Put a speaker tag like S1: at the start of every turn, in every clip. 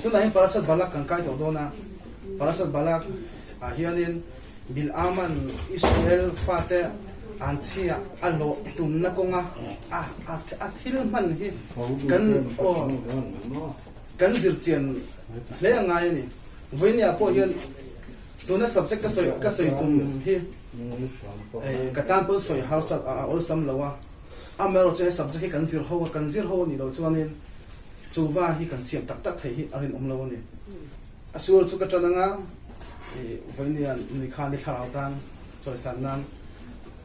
S1: Tunah hian Parashat Balak kan kai tawh dawn a, Parashat Balak ah hianin Bil'aman Israel fate an chhia a lawh tumna kawnga a a thil hman hi kan aw kan zirchian hle a ngai a ni. Vawinia pawh hian tuna subject ka sawi ka sawi tum hi ka tan pawn sawi harsat a awlsam lo a, amaherawh chu he subject hi kan zir ho a, kan zir ho a nih loh chuanin chuva hi kan siam tak tak thei hi a rinawm lo a ni. A sual chu ka ṭan anga vawinia nui khan i thlarau tan chawisan nan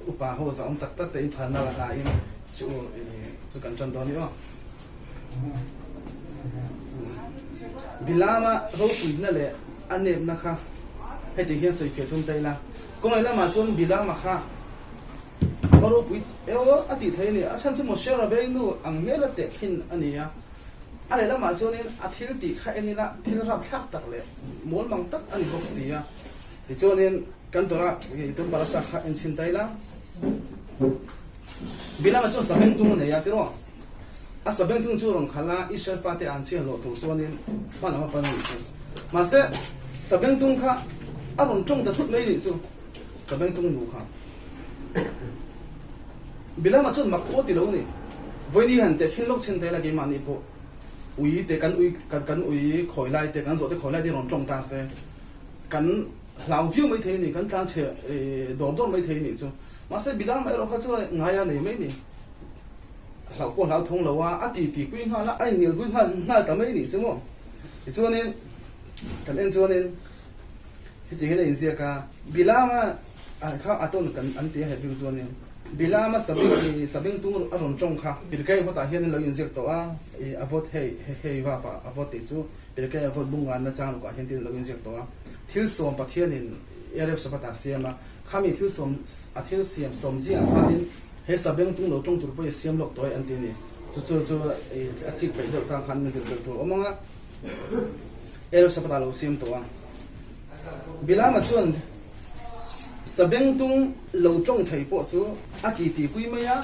S1: upa ho zahawm tak tak te in phalna la hlain siur chu kan ṭan dawn i aw. Bilama ropuina leh a nepna kha heti hian sawi fiah tum ta ila, kawngei lamah chuan Bilama kha va ropui emaw a tih thei a ni. A chhan chu Moshe Rabbeinu ang hiala tehkhin a ni a, a lehlamah chuanin a thil tih kha en ila thil rapthlak tak leh mawlmang tak a ni bawk si a. Tichuanin kan Torah tum parasha kha en chhin ta ila, Bilama chuan sabengtung a nei a tiraw? A sabengtung chu rawn khalh a, Israel fate an chhiah hlawh tur chuanin hman lam a pan a nih chu. Mahse, sabengtung kha a rawn tawng ta thut mai nih chu, sabengtung nu kha. Bilama chuan mak pawh ti lo a ni. Vawiini han tehkhin lawk chhin ta ila keimahni pawh ui te kan ui kan ui khawi lai te kan zawh te khawi lai te rawn tawng ta se kan hlau viau mai thei a ni, kan tlan chhe dawr dawr mai thei a nih chu. Mahse, Bilama erawh kha chuan ngai a nei mai ni. Hlauh pawh hlau thawng lo a, a ti ti pui nghal a, a inngel pui nghal nghal ta mai nih chu maw. Tichuanin kan en chuanin heti hian a inziak a, Bilama kha a tawn kan an ti a Hebrew chuanin Bilama sabing sabing tung a rawn tawng kha Pirkei vawtah hian an lo inziak tawh a, ih a vawt hei hei vap a vawt tih chu Pirkei a vawt bungan nachang lukah hian tin a lo inziak tawh a, thil sawm Pathianin Erev Sabbath ah siam a, khami thil sawm a thil siam sawm zingah khanin He sabeng tung lo tawng tur pawh i siam lawk tawh e an ti a ni. Chu chu chu a chik peih deuh tan khan min zir belh tur awm ang a. Ero Sabbath ah lo siam tawh a. Bilama chuan sabeng tung lo tawng thei pawh chu a ti ti pui mai a,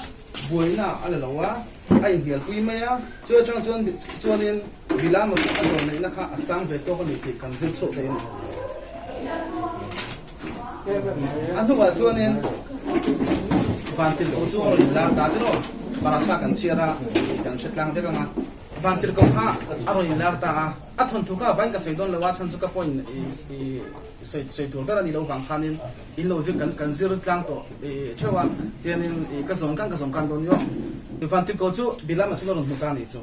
S1: buaina a la lo a, a inhnial pui mai a. Chu atang chuan chuanin Bilama chu a zawn neihna kha a sang ve tawk a ni tih kan zir chhuak thei a ni. A hnuah chuanin Vantirhkoh chu a rawn inlar ta tiraw? Parasa kan chhiar a, kan hre tlang vek ang a. Vantirhkoh kha a rawn inlar ta a, a thawnthu kha vain ka sawi dawn lo a, chhan chu ka point i sawi sawi tur ber a ni lo vang khanin in lo zir kan kan zir tlang tawh theuh a, tianin ka zawn kan ka zawn kan dawn nia. Vantirhkoh chu Bilama chuan a rawn hmu ta a nih chu.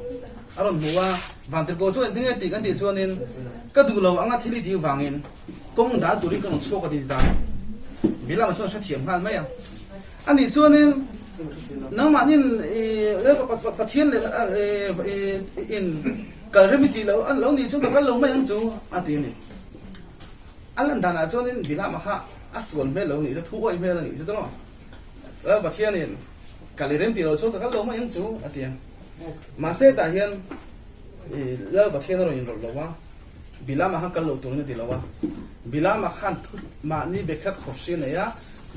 S1: A rawn hmu a, Vantirhkoh chu engtin nge tih kan tih chuanin ka duh lo anga thil i tih vangin Kawng dal turin ka rawn chhuak a ti ta. Bilama chuan hrethiam nghal mai a. Ani chuanin nangmahnin Pathian leh in kal rem i tih loh a lo nih chu ka kal lo mai ang chu a ti a ni. A lan danah chuanin Bilama kha a sual hmel lo nih chu, thu awih hmel a nih chu tawh. Pathianin kal i rem tih loh chuan ka kal lo mai ang chu a ti a. Mahse tah hian Lal Pathian a rawn inrawlh lo a. Bilama khan kal lo turin a ti lo a, Bilama khan thu mahni bekhat khawp hri a nei a,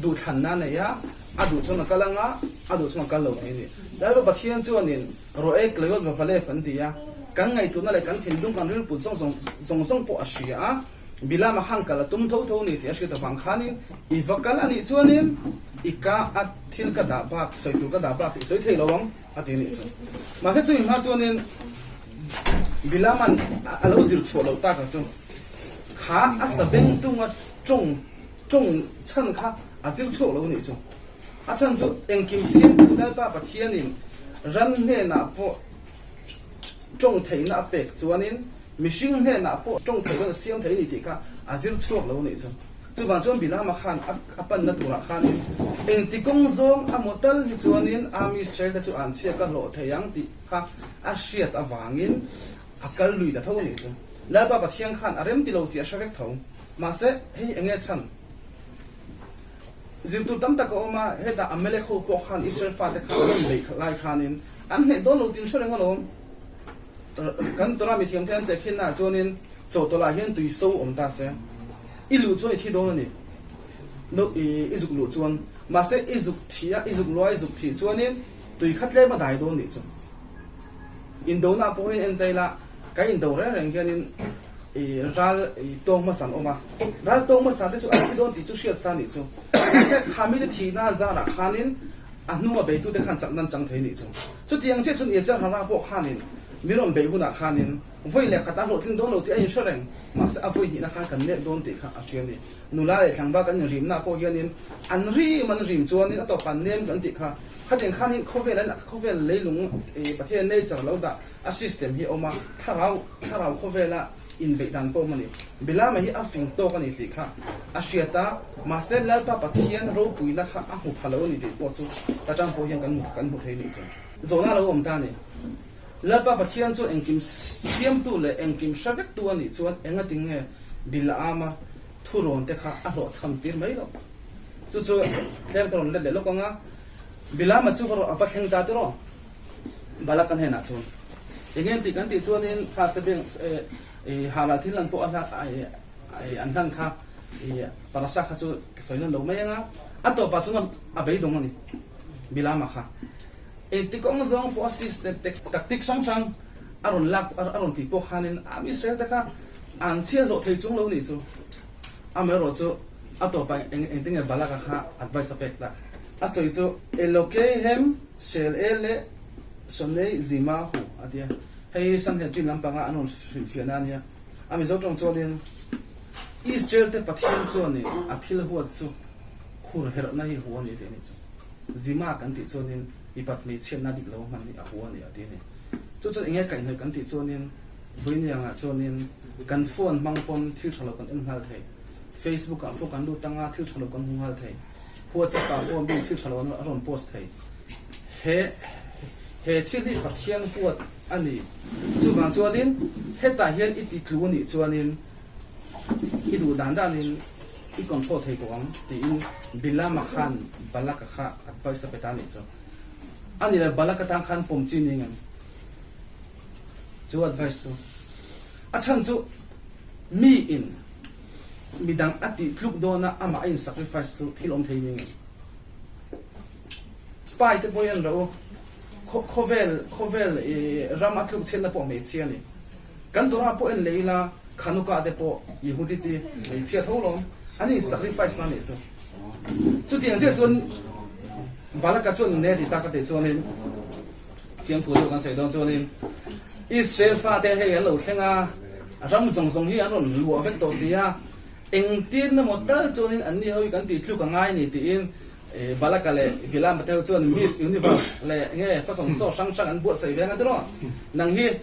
S1: duhthlanna a nei a, a duh chuan a kal ang a, a duh chuan a kal lo thei a ni. Lalpa Pathian chuanin Roe Klayot Vavalev kan ti a, kan ngaihtuahna leh kan thinlung kan rilput zawng zawng zawng zawng pawh a hria a, Bilama khan kal a tum tho tho a ni tih a hriat avang khanin i va kal a nih chuanin i ka a thil ka dah bak, sawi tur ka dah bak i sawi thei lo ang. A ti nih chu. Mahse chumi hma chuanin Bilaman a lo zir chhuah loh tak a chu kha a sabeng tunga tawng tawng chhan kha a zir chhuak lo nih chu. A chhan chu engkim siamtu Lalpa Pathianin ran hnenah pawh tawng theihna a pek chuanin mihring hnenah pawh tawng theihna a siam thei a ni tih kha a zir chhuak lo nih chu. Chuvang chuan Bilama khan a panna turah khanin engti kawng zawng a maw tal hi chuanin Army Israel te chu an chhiak a hlawh thei ang tih kha a hriat avangin a kal lui ta tho a nih chu. Lalpa Pathian khan a rem ti lo tih a hre vek tho. Mahse, hei enge chhan? Zirtur tam tak a awm a, hetah Amalek ho pawh khan Israel fate kha an rawn beih lai khanin an hneh dawn lo tih an hre reng alawm. Kan Torah mithiam te an tehkhinnaah chuanin chawhtawlh ah hian tui so awm ta se. I luh chuan i thi dawn a ni. No, i zuk luh chuan. Mahse, i zuk thih a, i zuk luh a, i zuk thih chuanin tui kha tlem a dai dawn nih chu. Indona pawhin en ta ila, Kan indo reng reng hianin i ral i tawng hmasa an awm a, ral tawng hmasa te chu an thi dawn tih chu hriat sa nih chu. Mahse kha mite thihna zarah khanin a hnunga beitute khan chakna an chang thei nih chu. Chutiang chiah chuan Yetzer Hara pawh khanin mi rawn beih hunah khanin vawi leh khat a hlawhtling dawn lo tih a inhre reng, mahse a vawi hnihna khan kan nek dawn tih kha a hria a ni. Nula leh tlangval kan inrimna pawh hianin an rim an rim chuanin a tawpah nem kan tih kha khatiang khanin khawvel an khawvel leilung Pathian nature lo dah a system hi a awm a, thlarau thlarau khawvela inbeih dan pawh awm a ni. Bilama hi a fing tawk a ni tih kha a hriat a, mahse Lalpa Pathian ropuina kha a hmu pha lo a ni tih pawh chu ta tang pawh hian kan hmu kan hmu thei a nih chu. Zawhna a lo awm ta a ni. Lalpa Pathian chu engkim siamtu leh engkim hre vektu a nih chuan engatinge Bilama thurawn te kha a hlawhchham tir mai loh? Chu chu tlem ka rawn let leh lawk ang a, Bilama chu a va thleng ta tiraw? Balak a hnenah chuan, Eng en tih kan tih chuanin kha sebeng hala thil an pawh a hla an hlan kha parasa kha chu ka sawi nawn lo mai ang a, a tawpah chuan a beidawng a ni Bilama kha. Engti kawng zawng pawh a system tactic hrang hrang a rawn lak a rawn tih pawh khanin am Israel te kha an chhiat hlawh thei chung lo nih chu. Amaherawh chu a tawpah engtinge Balak-a kha advice a pek ta. A sawi chu Elokeihem Shel e leh Shonei Zima hu a tia. Hei hi Sanhedrin lampanga an rawn hrilhfiahna a nia. A Mizo tawng chuanin Israel te Pathian chuanin a thil huat chu hur herhna hi hu a ni tih a nih chu. Zima kan tih chuanin mipat hmeichhiatna dik lo hman hi a hu a ni a ti a ni. Chu chuan enge kaihhnawih kan tih chuanin Vawiiniangah chuanin kan phone hmang pawn thil tha lo kan en nghal thei. Facebook ah pawh kan lut anga thil tha lo kan hmu nghal thei. WhatsApp ah pawh mi thil tha lo a rawn post thei. He he thil hi Pathian huat a ni. Chuvang chuanin hetah hian i ti tlu anih chuanin i duh dan danin i control thei tawh ang tiin Bilama khan Balaka kha advice a pe ta anih chu. A ni le Balaka tan khan pawm chi ni ngem? Chu advice chu a chhan chu mi in midang a tih tluk dawna amah a in sacrifice chu thil awm thei ni ngei. Spy te pawh hian ro khawvel khawvel ram a tluk chhiatna pawh hmeichhia a ni. Kan Torah pawh en leh ila Hanukkah te pawh Yehudi te hmeichhia tho lawm an in sacrifice na nih chu. Chutiang chiah chuan Balaka chuan nune a ti tak a tih chuanin Fiamthu deuh kan sawi dawn chuanin Israel fate hei an lo thleng a, ram zawng zawng hi an rawn luah vek tawh si a, engtin emaw tal chuanin anni ho hi kan tih tluk a ngai ni tiin Balaka leh Bilama te ho chuan Miss Universe leh enge fashion show hrang hrang an buatsaih ve ang a tiraw? Nang hi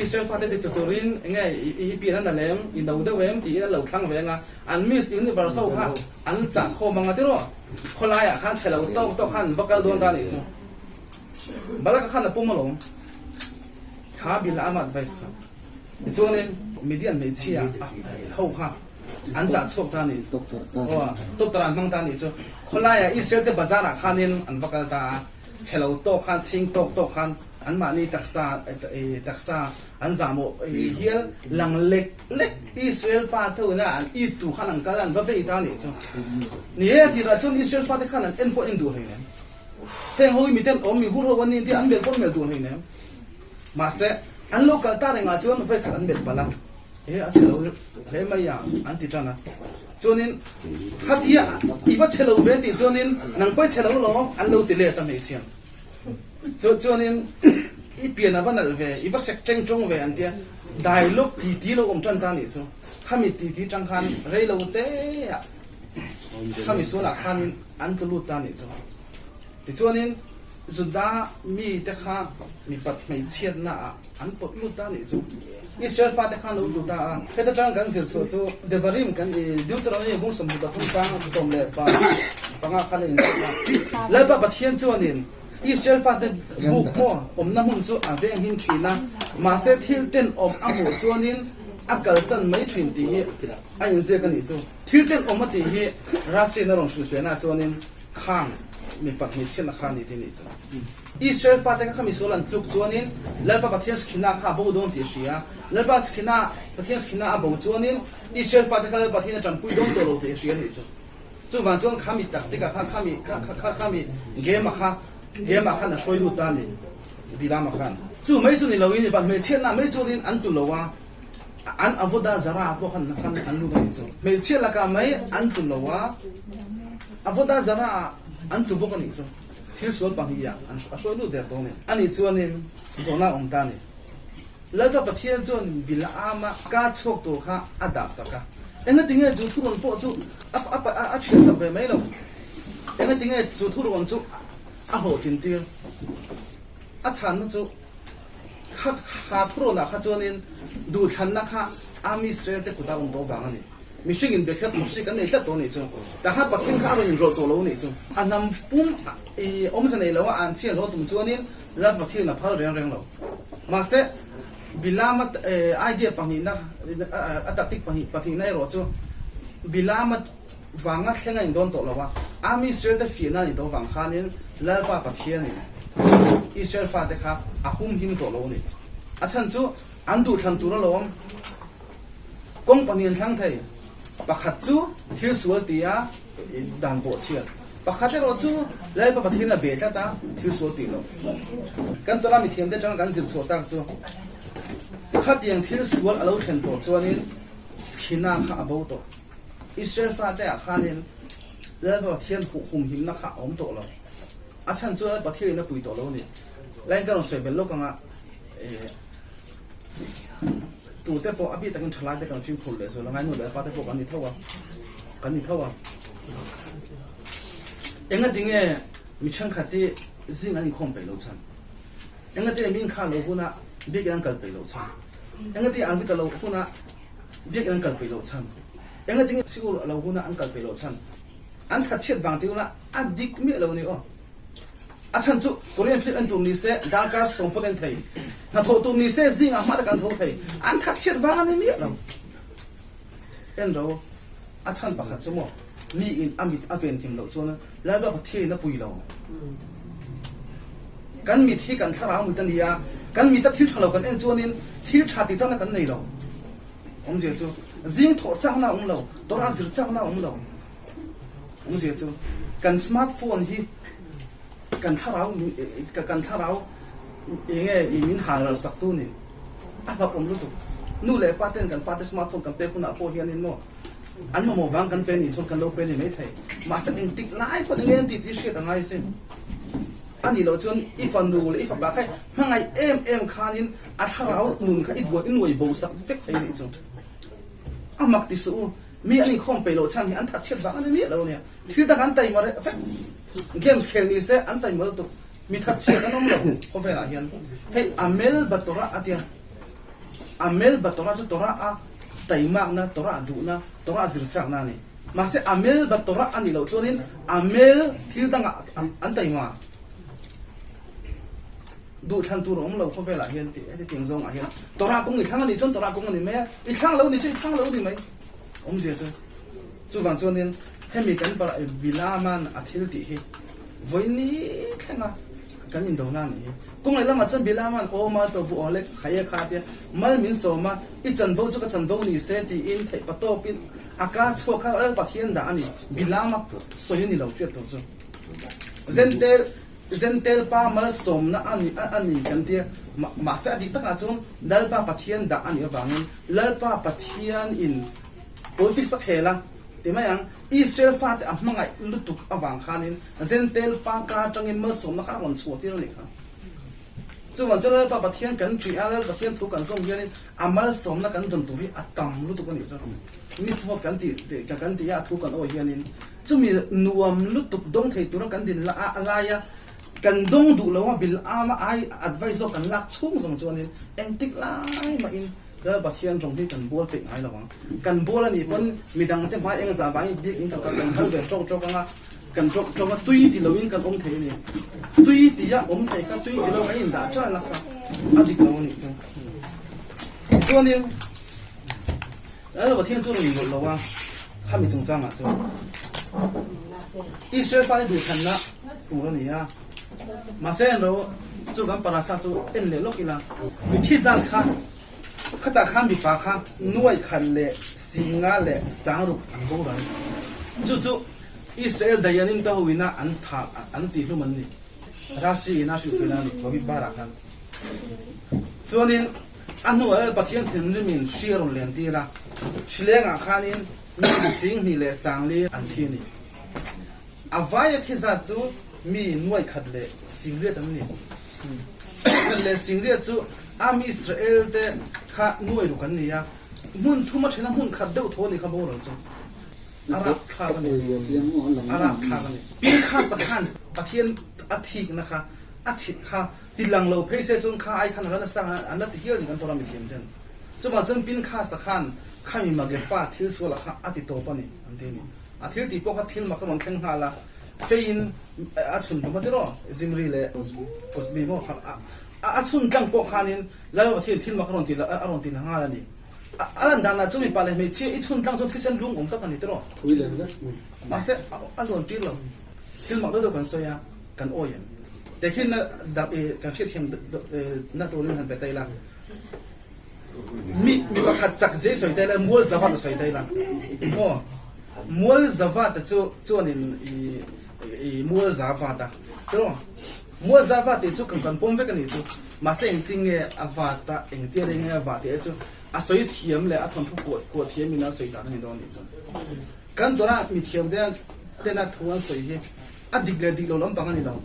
S1: Israel fate ti tlu turin enge i pian a na lem, i no deuh em tiin an lo thlang ve ang a, an Miss Universe ho kha an chah khawm ang a tiraw? Khawlaiah khan chhe lo tawk tawk khan an va kal dawn ta a nih chu. Balak khan a pum alawm. Kha Bilaam advice kha. Tichuanin Midian hmeichhia ho kha an chah chhuak ta a ni. Aw, doctor an hmang ta a nih chu. Khawlaiah Israel te bazar ah khanin an va kal ta a, chhe lo tawk khan, chhing tawk tawk khan anmahni taksa taksa an zahmawh hial lang lek lek Israel pa tho ina an it tur khan an kal a, an va vei ta a nih chu. Ni e, a tirah chuan Israel fate khan an en pawh en duh hleinem. Heng ho hi miten awm mi hur ho an ni tia an melh pawh an melh duh hleinem. Mahse, an lo kal ta rengah chuan vawikhat an melh palh a, he a chhe lo hle mai a an ti tan a. Chuanin, khatia i va chhe lo ve tih chuanin nang pawh i chhe lo lawm an lo ti let a hmeichhian. Chu chuanin i pian a va nalh ve, i va sek teng tawng ve an tia. Dialogue titi lo awm tan ta nih chu. Khami titi tang khan rei lo te ah Khami sualah khanin an tlu lut ta nih chu. Tichuanin Juda mite kha mipat hmeichhiatna ah an pawt lut ta nih chu. Israel fate kha an lo tlu ta a. Heta tang kan zir chhuah chu Devarim kan i Deuteronomy bung 23 chang 15 khan a inziak a. Lalpa Pathian chuanin Israel fate buk maw awmna hmun chu a veng him thin a, mahse thil tenawm a hmuh chuanin a kalsan mai thin tih hi a inziak a nih chu. Thil tenawm a tih hi Rasian a rawn hrilhfiahna chuanin khang mipat hmeichhiatna kha a ni tih a nih chu. Israel fate kha khami sual an tluk chuanin Lalpa Pathian Skhina kha a bo dawn tih a hria. Lalpa Skhina, Pathian Skhina a bo chuanin Israel fate kha Lalpa Pathian a tanpui dawn tawh lo tih a hria a nih chu. Chuvang chuan khami taktik ah khan khami kha kha khami game ah kha game ah khan a hruai lut ta a ni. Bilama khan. Chu mai chu ni loin mipa hmeichhiatna mai chuanin an tlu lo a, an avoda zara ah pawh khan khan an lut a nih chu. Hmeichhia lakah mai an tlu lo a, avoda zara ah an tlu bawk a nih chu. Thil sual pahnihah an a hruai lut der tawh a ni. Ani chuanin zawhna a awm ta a ni. Lalpa Pathian chuan Bilaama ka chhuak tur kha a dah sak a. Engatinge chu thurawn pawh chu a a thiah sak ve mai lo? Engatinge chu thurawn chu a hlawhtlin tir? A chhanna chu kha kha thurawnah kha chuanin duhthlanna kha Am Israel te kutah a awm tawh vang a ni. Mihring in biakhiat hmuhsi kan nei tlat tawh a nih chu. Tah khan Pathian kha a rawn inrawlh tawh lo a nih chu. A hnam pum i awmze nei lo a an chhiat hlawh tum chuanin Ral Pathian a phal reng reng lo. Mahse, Bilama idea pahnihna a tactic pahnih pahnihna erawh chu Bilama vanga thleng a indawn tawh lo a, Am Israel te fiahna a nih tawh vang khanin Lalpa Pathianin Israel fate kha a humhim tawh lo a ni. A chhan chu an duhthlan tur alawm. Kawng pahnih an thlang thei. Pakhat chu thil sual tia dan pawh chhiat. Pakhat erawh chu Lalpa Pathian a be tlat a, thil sual tih loh. Kan tawla mithiamte atanga kan zir chhuah tak chu khatiang thil sual a lo thlen tawh chuanin Skhina kha a bo tawh. Israel fate ah khanin Lalpa Pathian humhimna kha a awm tawh lo. A chhan chu Lalpa Pathianin a pui tawh lo a ni. Lain ka rawn sawi belh lawk anga Tute pawh a bik takin thalai te kan fimkhur leh zual a ngai nu leh pa te pawh kan ni tho a, kan ni tho a. Enga tinge mi thenkhat hi zing an inkhawm peih lo chhan? Enga tinge mi inkha lo huna biakin an kal peih loh chhan? Enga tinge an vita lo huna biakin an kal peih loh chhan? Enga tinge sikur lo huna an kal peih loh chhan? An thatchhiat vang ti ula a dik miah lo ni aw. A chhan chu Korean film en tur ni se darkar sawm pawt en thei, hnathawh tur ni se zingah hma tak an tho thei, an thatchhiat vang a ni miah lo. En ro, a chhan pakhat chu maw, mi in a mit a ven him loh chuan Lalpa Pathianin a pui lo. Kan mit hi kan thlarau mit a ni a, kan mita thil tha lo kan en chuanin thil tha tih chakna kan nei lo. Awmzia chu zing thawh chakna a awm lo, tawrh a zir chakna a awm lo. Awmzia chu kan smart phone hi kan thlarau kan thlarau enge i min hal ral sak tu ni a hlauh awm lutuk. Nu leh pa ten kan fate smart phone kan pek hunah pawh hianin maw an mamawh vang kan pe nih chuan kan lo pe ni maithei. Mahse engtik lai pawn enge an tih tih hriat a ngai sin. A nih loh chuan i fanu leh i fapa kha hmangaih em em khanin a thlarau nun kha i duai i nuai bo sak vek thei nih chu. A mak ti suh u. Mi an inkhawm peih loh chhan hi an that chhiat vang a ni miah lo ania. Thil dang an taima reh vek. Games khel ni se an taima lutuk. Mi that chhiat an awm lo khawvelah hian. Hei Amel Batora a tia. Amel Batora chu Torah a taimakna, Torah a duhna, Torah a zir chakna a ni. Mahse Amel Batora a nih loh chuanin Amel thil dangah an taima. Duhthlan tur a awm lo khawvelah hian tih heti tiang zawngah hian Torah kawng i thlang a nih chuan Torah kawng a ni mai a, i thlang lo ni chu i thlang lo ni mai. Awmzia chu chuvang chuanin hemi kan Bilaman a thil tih hi vawiin thlenga kan indona a nih hi. Kawng leh lamah chuan Bilaman aw mal tawh bu aw lek khai e kha tia mal min sawm a, i chanvo chu ka chanvo ni se tiin theih pa tawpin a ka chhuak kha Lal Pathian dah a ni. Bilama sawi a ni lo hriat tur chu. Zentel Zentel pa malsawmna a ni a ni kan tia, mahse a dik takah chuan Lalpa Pathian dah a nih avangin Lalpa Pathianin politics a khel a ti mai ang. Israel fate a hmangaih lutuk avang khanin Zentel pa ka atangin malsawmna kha a rawn chhuah tir a nih kha. Chuvang chuan Lalpa Pathian kan ṭih a, Lalpa Pathian thu kan zawm hianin a malsawmna kan dawn tur hi a tam lutuk a nih chu. Mitzvot kan tih kan tih a, a thu kan awi hianin Chumi nuam lutuk dawng thei tura kan din lai a, kan dawng duh lo a, Bil'ama ai advice zawk kan lak chhung zawng chuanin engtik lai mahin Lal Pathian rawng hi kan bual peih ngai lo ang. Kan bual a nih pawn midang te hmai eng zah vangin biak in kan kal kan kal ve ṭawk ṭawk ang a, kan ṭawk ṭawk a, tui ti loin kan awm thei a ni. Tui tia awm thei kha tui ti lo kan indah ṭalh a kha a dik lo a nih chu. Tichuanin. Lal Pathian chu rawn inrawlh lo a, khami chungchangah chuan Israel fate duhthlanna tur a ni a. Mahse en ro chu kan parasa chu en leh lawk ila, mithi zat kha khatah khan mipa kha nuai khat leh singa leh sangruk an boral. Chu chu Israel Dayanim te hoina an thah an tihhlum an ni. Rashi in a hrilhfel a ni Covid barah khan. Chuanin a hnuah Pathian thinrimin hri a rawn len tir a, hrilengah khanin mi 2000 leh 4000 an thi a ni. A vaia thi zat chu mi 1080 an ni. 1080 chu Am Israel te kha nuai ruk an ni a, hmun thum a then a hmun khat deuh tho a ni kha boral chu. A rapthlak a ni. A rapthlak a ni. Pinchas-a khan Pathian a thikna kha a thih kha ti lang lo phei se chuan kha ai khan a la nasa ang an la ti hial ni kan tawr a mithiam ten. Chuvang chuan Pinchas-a khan khami Magefa thil suala kha a ti tawp a ni an ti a ni. A thil tih pawh kha thil mak a rawn thleng nghal a, feiin a chhun hlawm a tiraw Zimri leh Kozbi maw kha a chhun tlang pawh khanin Lal Pathian thil mak a rawn ti a rawn ti nghal a ni. A lan danah chu mipa leh hmeichhia i chhun tlang chuan thisen lung awm tak a ni tiraw?
S2: Pui lem vek.
S1: Mahse a luan tir lo. Thil mak deuh deuh kan sawi a, kan awi em? Tehkhin na dak i kan hriatthiam na turin han pe ta ila. Mi mi pakhat chak zia i sawi ta ila, mual zavat a sawi ta ila. Maw? Mual zavat a chu chuanin i i mual zavat a tiraw? Mual zavat tih chu kan kan pawm vek a nih chu. Mahse engtin nge a vat a, engtia reng nge a vah tih chu a sawi thiam leh a thawnthu kuah kuah thiam in a sawi dan a ni dawn a nih chu. Kan dawrah mithiam te tena thu an sawi hi a dik leh dik lo lampang a ni lo.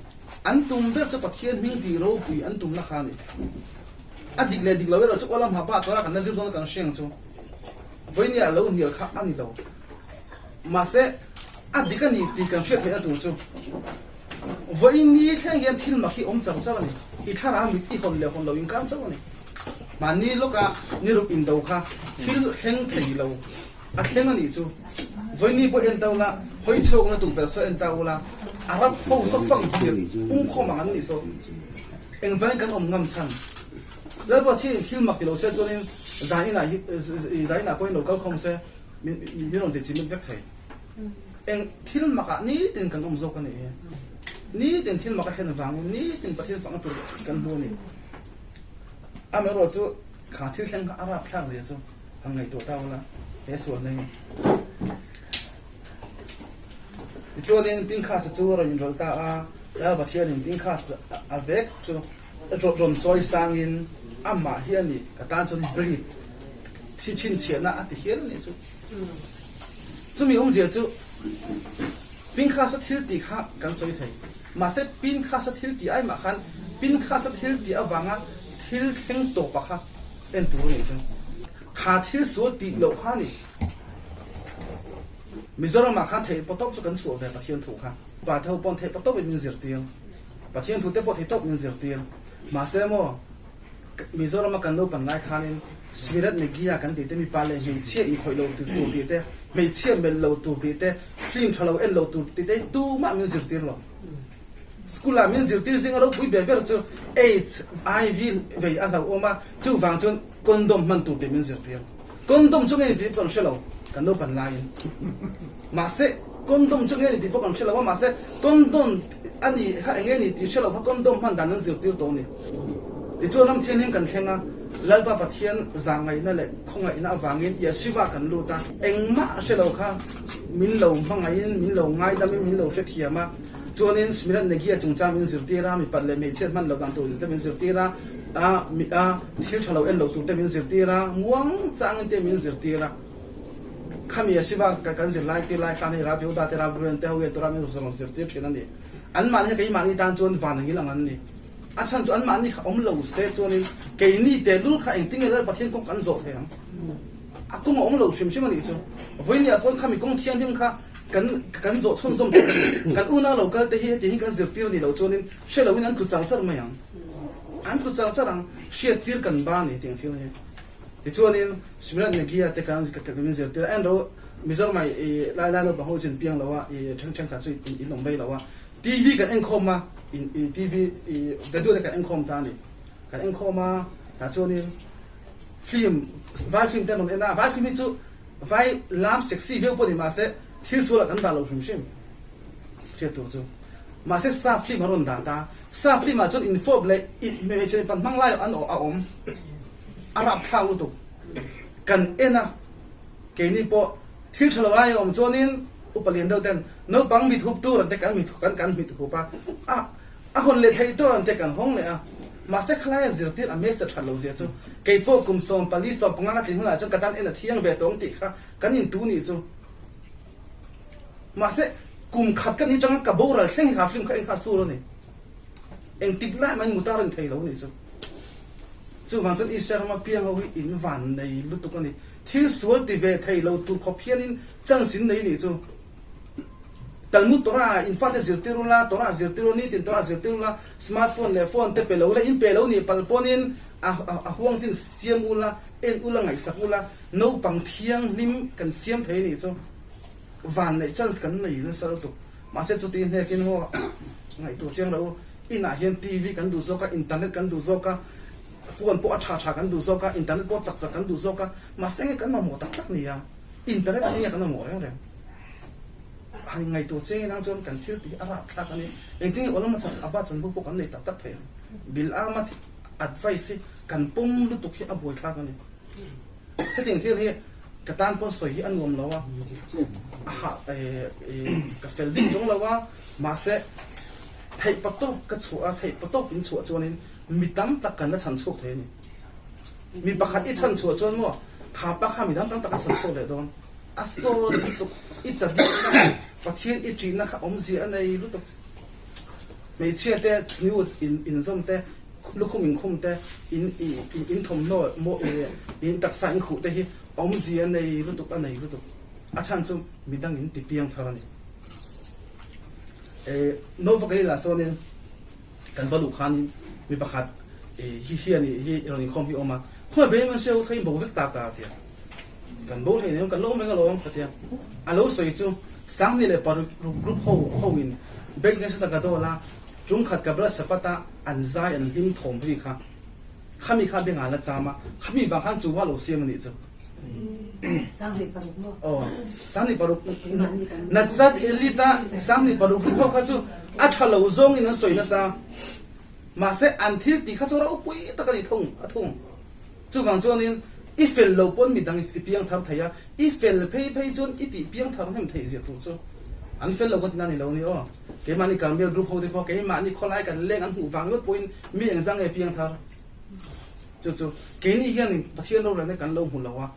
S1: An tum ber chu Pathian hming tih ropui an tumna kha a ni. A dik leh dik lo erawh chu aw lam hah pah tawrah kan la zir dawn a kan hriang chu vawinia lo hnial kha a ni lo. Mahse a dik a ni tih kan hriat theihna tur chu vawiin ni thleng hian thil mak hi awm char char a ni. I thlarau mit i hawn leh hawn lo inkar chauh a ni. Mahni lawka ni ruk indo kha thil thleng thei lo A thleng a nih chu. Vawiini pawh en ta ula, hawi chhuakna tukverh saw en ta ula, Arab ho saw fang hlir pungkhawm ang an nih saw. Engvangin kan awm ngam chhan? Lalpa Thianin thil mak ti lo se chuanin zan inah hi zan inah pawhin lo kal khawm se min min rawn ti chimit vek thei. Eng thil makah nitin kan awm zawk a nih hi. Nitin thil mak a thlen vangin nitin Pathian fakna tur kan hmu a ni. Amaherawhchu kha thil thleng kha a rapthlak zia chu. Han ngaihtuah ta ula, he sualna hi. Tichuanin Pinkhas-a chu a rawn inrawlh ta a, Lal Pathianin Pinkhas a vek chu rawn chawi sangin amah hi a ni, ka tan chuan breed thi chhinchhiahna a ti hial a nih chu. Chumi awmzia chu Pinkhas-a thil tih kha kan sawi thei. Mahse Pinkhas-a thil tih aimah khan Pinkhas-a thil tih avanga thil thleng tawpa kha En tur a nih chu. Kha thil sual tih loh kha a ni. Mizoramah khan theih pawh tawp chu kan chhuah ve Pathian thu kha. Pa te ho pawn theih pawh tawpin min zirtir. Pathian thu te pawh thei tawp min zirtir. Mahse maw Mizorama kan lo pan lai khanin Smirat Megia kan tih te mipa leh hmeichhia inkhawih lo tur tih te, hmeichhia melh lo tur tih te, film tha lo en lo tur tih te hi tumah min zirtir lo. School ah min zirtir zinga ropui ber ber chu aids, hiv vei a hlauhawm a, chuvang chuan condom hman tur tih min zirtir. Condom chu nge ni tih pawh kan hre lo, kan naupan laiin. Mahse, condom chu nge ni tih pawh kan hre lo a, mahse condom a ni kha eng nge ni tih hre lo kha condom hman dan an zirtir tawh a ni. Tichuan ram thianghlim kan thleng a, Lalpa Pathian zahngaihna leh khawngaihna avangin Yeshiva kan lut a, engmah hre lo kha min lo hmangaihin, min lo ngaidamin, min lo hrethiam a, Chuanin Smirat Negia chungchang min zirtir a, mipat leh hmeichhiat hman loh dan tur te min zirtir a, a mit a thil tha lo en lo tur te min zirtir a, muang changin te min zirtir a. Khami a Shiva kan zir lai tir lai khan hei Rav Yehuda te Rav Reuben te ho hian Torah min rawn zirtir thin a ni. Anmahni kha keimahni tan chuan van angil ang an ni. A chhan chu anmahni kha awm lo se chuanin keini tehlul kha engtin nge Lal Pathian kawng kan zawh thei ang? A kawng a awm lo hrim hrim a nih chu. Vawinia pawn khami kawng thianghlim kha kan kan zawh chhunzawm tawh a ni. Kan unau lo kal te hi heti hi kan zirtir a nih loh chuanin hre loin an tlu char char mai ang. An tlu char char ang. Hriattir kan ba a ni tih ang thil hi. Tichuanin Smirat Megia te khan min zirtir a, enro Mizoram ah i lai lai naupang ho chu in piang lo a, i then thenkhat chu in awm rei lo a. TV kan enkhawm a, i TV i video te kan enkhawm ta a ni. Kan enkhawm a, tah chuanin Film, vai film te an rawn en a, vai film hi chu vai lam sexy viau pawh ni mahse thil sual ah kan dah lo hrim hrim hriat tur chu. Mahse sap film an rawn dah ta, sap film ah chuan infawp leh hmeichhe mipat hmang lai an a awm, a rapthlak lutuk. Kan en a, keini pawh thil tha lo lai a awm chuanin upa lian deuh ten naupang mit hup tur an te kan mit kan kan mit hup a, a. A hawn leh theih tawh ang te kan hawng leh a, mahse khalaia zirtir a message that lo zia chu keipawh kum 14 15 ka tlin hunah chuan ka tan en a thiang ve tawh ang tih kha kan intu nih chu. Mahse kum khat ka ni tanga ka boral thleng hi kha film kha en kha a sur a ni. Engtik lai mahin mutar a ni thei lo nih chu. Chuvang chuan Israel rama piang ho hi in van nei lutuk a ni. Thil sual ti ve thei lo tur khawp hianin chance in nei nih chu. Talmud Torah ah in fate zirtir ula, Torah zirtir ula, nitin Torah zirtir ula, smartphone leh phone te pe lo ula, in pe lo nih pal pawnin a a huang chin siam ula, en ula, ngaihsak ula, naupang thianghlim kan siam thei nih chu van neih chance kan nei nasa lutuk. Mahse chuti hnekin haw ngaihtuah chiang lo u, inah hian TV kan duh zawk a, internet kan duh zawk a, phone pawh a tha tha kan duh zawk a, internet pawh chak chak kan duh zawk a, mahse nge kan mamawh tak tak nia, internet ah enge kan mamawh reng reng. Han ngaihtuah chiang inang chuan kan thil tih hi a rapthlak a ni. Engtin nge Olama chan Abba chanvo pawh kan nei tak tak thei ang. Bil'ama advice hi kan pawm lutuk hi a buaithlak a ni. Hetiang thil hi ka tan pawn sawi hi a nuam lo a, a hah ka fel bik zawng lo a, mahse theih patawp ka chhuah a, theih patawp in chhuah chuanin mi tam tak kan la chhan chhuak thei a ni. Mi pakhat i chhan chhuah chuan maw kha pa kha mi dang tam tak a chhan chhuak leh dawn. A sawn lutuk, i chadikna, Pathian i ṭihna kha awmzia a nei lutuk. Hmeichhia te chniut in inzawm te, lukhum inkhum te, in in thawmhnaw maw in taksa in khuh te hi awmzia a nei lutuk a nei lutuk. A chhan chu midang in ti piang thar a ni. Nova Galila sawnin kan va luh khanin mi pakhat hi hian hi rawn inkhawm hi a awm a, khawi ber in se u thei in bo vek ta ka tia. Kan bo thei nen kan lo awm reng alawm ka tia. A lo sawi chu 2006 group ho ho in bank nasa taka dawl a, tum khat Kabbalah Sabbath a an zai an hlim thawm ri kha khami kha bengah la cham a, khami vang khan chu va lo siam a nih chu.
S2: 26 maw?
S1: Aw, 26 Natzat Elite a 26 group ho kha chu a tha lo zawng in an sawi nasa. Mahse an thil tih kha chu ropui tak a ni thung a thung. Chuvang chuanin i fel lo pawn midang i piang thar thei a, i fel phei phei chuan i tih piang thar hnem theih zia tur chu an fel lo ka ti na ni lo ni aw. Keimahni Carmel group ho te pawh keimahni khawlai kan leng an hmuh vang ngawt pawhin mi engzah nge piang thar? Chu chu keini hianin Pathian rorelna kan lo hmu lo a,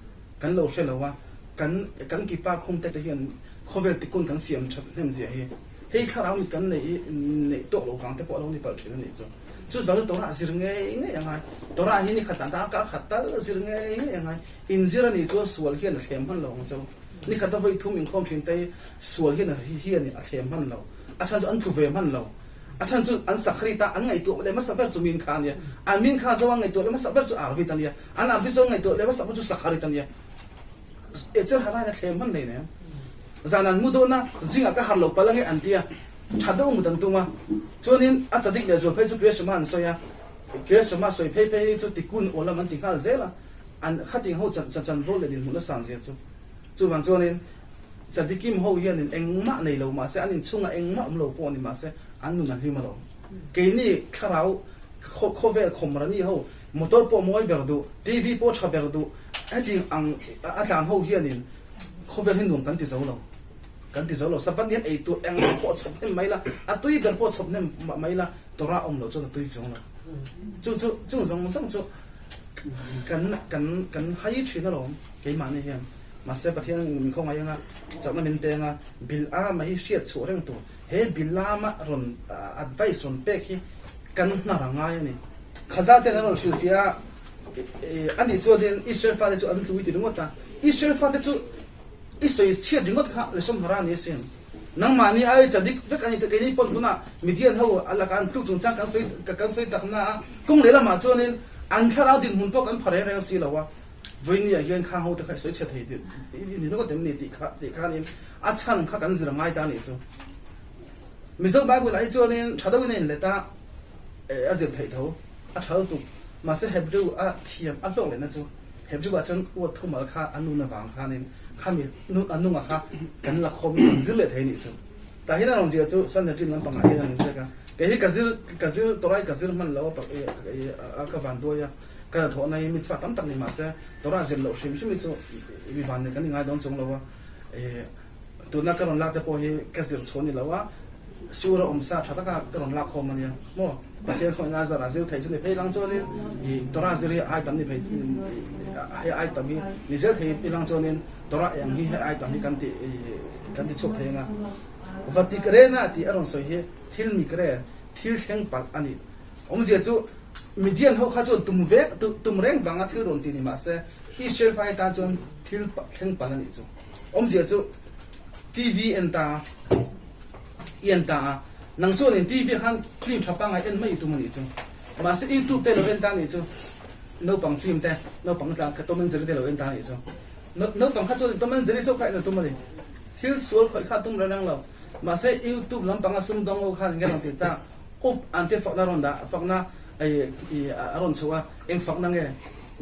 S1: kan lo hre lo a, kan kan kipa khum te te hian khawvel tikun kan siam that hnem zia hi hei thlarau mit kan neih hi neih tawk lo vang te pawh a lo ni palh thin a nih chu. Chu chuan Torah zir ngei ngei a ngai. Torah hi ni khat ah darkar khat tal zir ngei ngei a ngai. Inzir a nih chuan sual hian a thlem hman lo ang cheu. Ni khat a vawi thum inkhawm thin te hi sual hian hian a thlem hman lo. A chhan chu an tlu ve hman lo. A chhan chu an sakharit a, an ngaihtuah leh hmasa ber chu min kha a nia. An min kha zo an ngaihtuah leh hmasa ber chu Arvit a nia. An Arvit zo an ngaihtuah leh hmasa ber chu sakharit a nia. Echel harain a thlem hman hleinem. Zan an mu dawn a, zingah ka harh lo palh ange an ti a, tha deuh mut an tum a. Chuanin a chadik leh zual phei chu Kriyashama an sawi a, Kriyashama sawi phei phei chu tikun aw lam an ti nghal zel a, an khating ho chan chan vawl leh dinhmun a san zia chu. Chuvang chuanin chadikim ho hianin engmah nei lo mahse an inchhungah engmah awm lo pawh ni mahse an nun a hlim alawm. Keini thlarau khawvel khawmrani ho motor pawh mawi ber duh, TV pawh tha ber duh, heti ang a tlan ho hianin khawvel hi nuam kan ti zo lo, kan ti zo lo. Sabbath hian ei tur eng pawh chhawp hnem mai la, a tui ber pawh chhawp hnem mai la, Torah awm loh chuan a tui chuang lo. Chu chu chung zawng zawng chu kan kan kan hai thin alawm keimahni hian. Mahse Pathian min khawngaih anga chakna min peng a, Bil'ama hi hriat chhuah reng tur. He Bil'ama rawn advice rawn pek hi kan hnar a ngai a ni. Khazal ten an rawn hrilhfiah a, a nih chuanin Israel fate chu an tlui ti ringawt a, Israel fate chu i sawi chhiat ringawt kha Leshon Hara a ni asin. Nangmahni ai cha dik vek a ni tih keini pawn hunah Midian ho a lakah an tluk chungchang kan sawi kan sawi tak na a, kawng lehlamah chuanin an thlarau dinhmun pawh kan pha reng reng si lo a, vawinia hian khang ho te kha i sawi chhe thei tih i ni ringawt em ni tih kha tih khanin a chhan kha kan zir a ngai ta a nih chu. Mizo Bible ah hi chuanin tha deuhin a inlet a, a zir theih tho, a tha lutuk. Mahse Hebrew a thiam a hlawk lehna chu Hebrew ah chuan uat thumal kha a nun avang khanin khami a nunga kha kan la khawm in kan zir leh thei anih chu. Tah hian a rawn ziah chu Sanhedrin lampangah hian a rawn ziak a, kei hi ka zir ka zir Torah hi ka zir hman lo a a ka van duai a, ka hnathawhna hi mitzvah tam tak ni mahse Torah zir loh hrim hrim hi chu mi van nei kan ingai dawn chuang lo a, tuna ka rawn lak te pawh hi ka zir chhuah a ni lo a. Siur a awm sa tha taka ka rawn lak khawm a nia maw? Pathian khawngaihna zarah zir thei chu ni phei lang chuanin i Torah zir hi ai tam ni phei hei ai tam hi ni zel thei i lang chuanin Torah eng hi hei ai tam hi kan ti kan ti chhuak thei anga Vatik rena tih a rawn sawi hi thil mikre thil thleng palh a ni. Awmzia chu Midian ho kha chuan tum vek tum reng vanga thil rawn ti ni mahse Israel fai tan chuan thil thleng palh a nih chu. Awmzia chu TV en ta a, i en ta a, nang chuanin TV khan film tha pangngai en mai i tum a nih chu. Mahse YouTube te lo en ta a nih chu, naupang film te, naupang tlan kha Tom and Jerry te lo en ta a nih chu. Naupang kha chuanin Tom and Jerry chauh kha en a tum a ni. Thil sual khawih kha a tum reng reng lo. Mahse YouTube lampanga sumdawng ho khan enge rawn ti ta, up an te fakna rawn dah, fakna a rawn chhuah a, eng fakna nge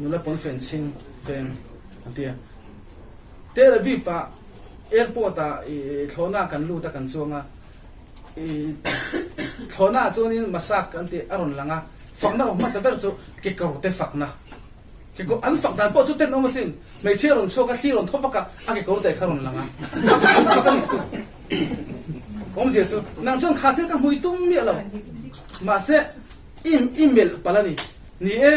S1: nula pawn fen chhing fen an ti a. Tel Aviv ah airport ah thlawhna kan lut a kan chuang a, thlawhna ah chuanin masak an tih a rawn lang a, fakna awm hmasa ber chu kekawr te fakna, kekawr an fak dan pawh chu tenawm asin, hmeichhia rawn chhuak a thli rawn thaw vak a, a kekawr te kha rawn lang a, an fak a nih chu. Awmzia chu nang chuan kha thil ka hmui tum miah lo, mahse i melh palh a ni, ni e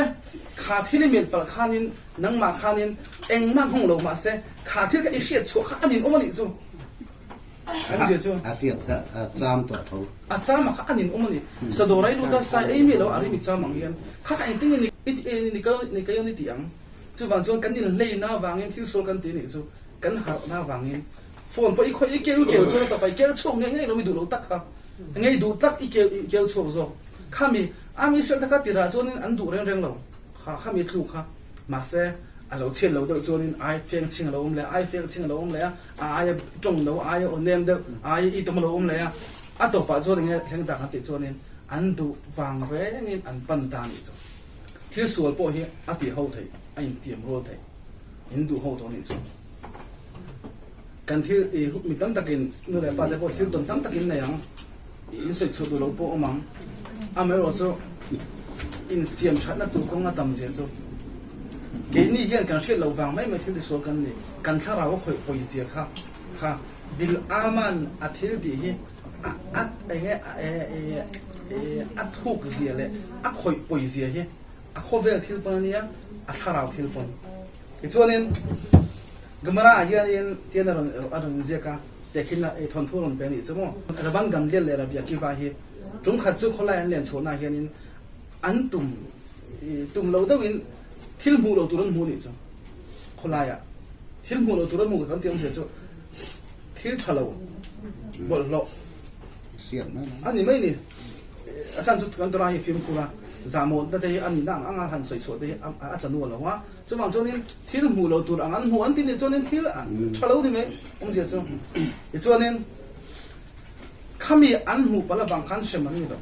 S1: kha thil i melh palh khanin Nangmah khanin engmah nghawng lo mahse kha thil kha i hriat chhuah kha a ninawm a nih chu. An zia chu.
S2: A hriat kha a cham tawh tho.
S1: A cham ah kha a ninawm a ni. Sadawr ai lut a sai ei miah lo a rim i cham ang hian kha kha engtin nge ni ka ni tih ang. Chuvang chuan kan inhleina avangin thil sual kan ti nih chu kan harhna avangin phone pawh i khawih i keu keu chuan a tawp a i keu chhuak ngei ngei lo i duh lo tak kha ngei duh tak i keu i keu chhuak zawk. Khami ami hriat taka tirah chuanin an duh reng reng lo. Kha khami tluk kha mahse a lo chhiat lo deuh chuanin ai feng chhing a lo awm leh a, ai feng chhing a lo awm leh a, a aia tawng lo, a aia aw nem deuh, a aia itawm a lo awm leh a, a tawpah chuan enge thleng tak an tih chuanin an duh vang rengin an pan ta a nih chu. Thil sual pawh hi a tih ho theih, a intiam rual theih, in duh ho tawh a nih chu. Kan thil i mi tam takin nu leh pa te pawh thil tawn tam takin nei ang. I insawi chhuah duh lo pawh awm ang. Amaherawhchu, insiam thatna tur kawng a tam zia chu keini hian kan hriat loh vang mai mai thil tisual kan ni. Kan thlarau a khawih pawi zia kha kha Bil'aman a thil tih hi a a enge a thuk zia leh a khawih pawi zia hi a khawvel thil pawn a nia, a thlarau thil pawn. Tichuanin Gemara ah hianin tian a rawn a rawn inziak a. Tehkhin a thawnthu rawn pe a nih chu maw? Rabban Gamliel leh Rabbi Akiva hi tum khat chu khawlai an len chhuahna hianin an tum tum lo deuhin thil hmuh loh tur an hmu a nih chu. Khawlaiah thil hmuh loh tur an hmuh kan tih awmzia chu thil tha lo bawlhhlawh a ni mai ni. A chhan chu kan Torah hi fimkhur a, zahmawhna te hi a nihna ang anga han sawi chhuah te hi a chanu a lo a. Chuvang chuanin thil hmuh loh tur ang an hmuh an ti nih chuanin thil tha lo ni mai awmzia chu. Tichuanin khami an hmuh palh avang khan hrem an ni lo.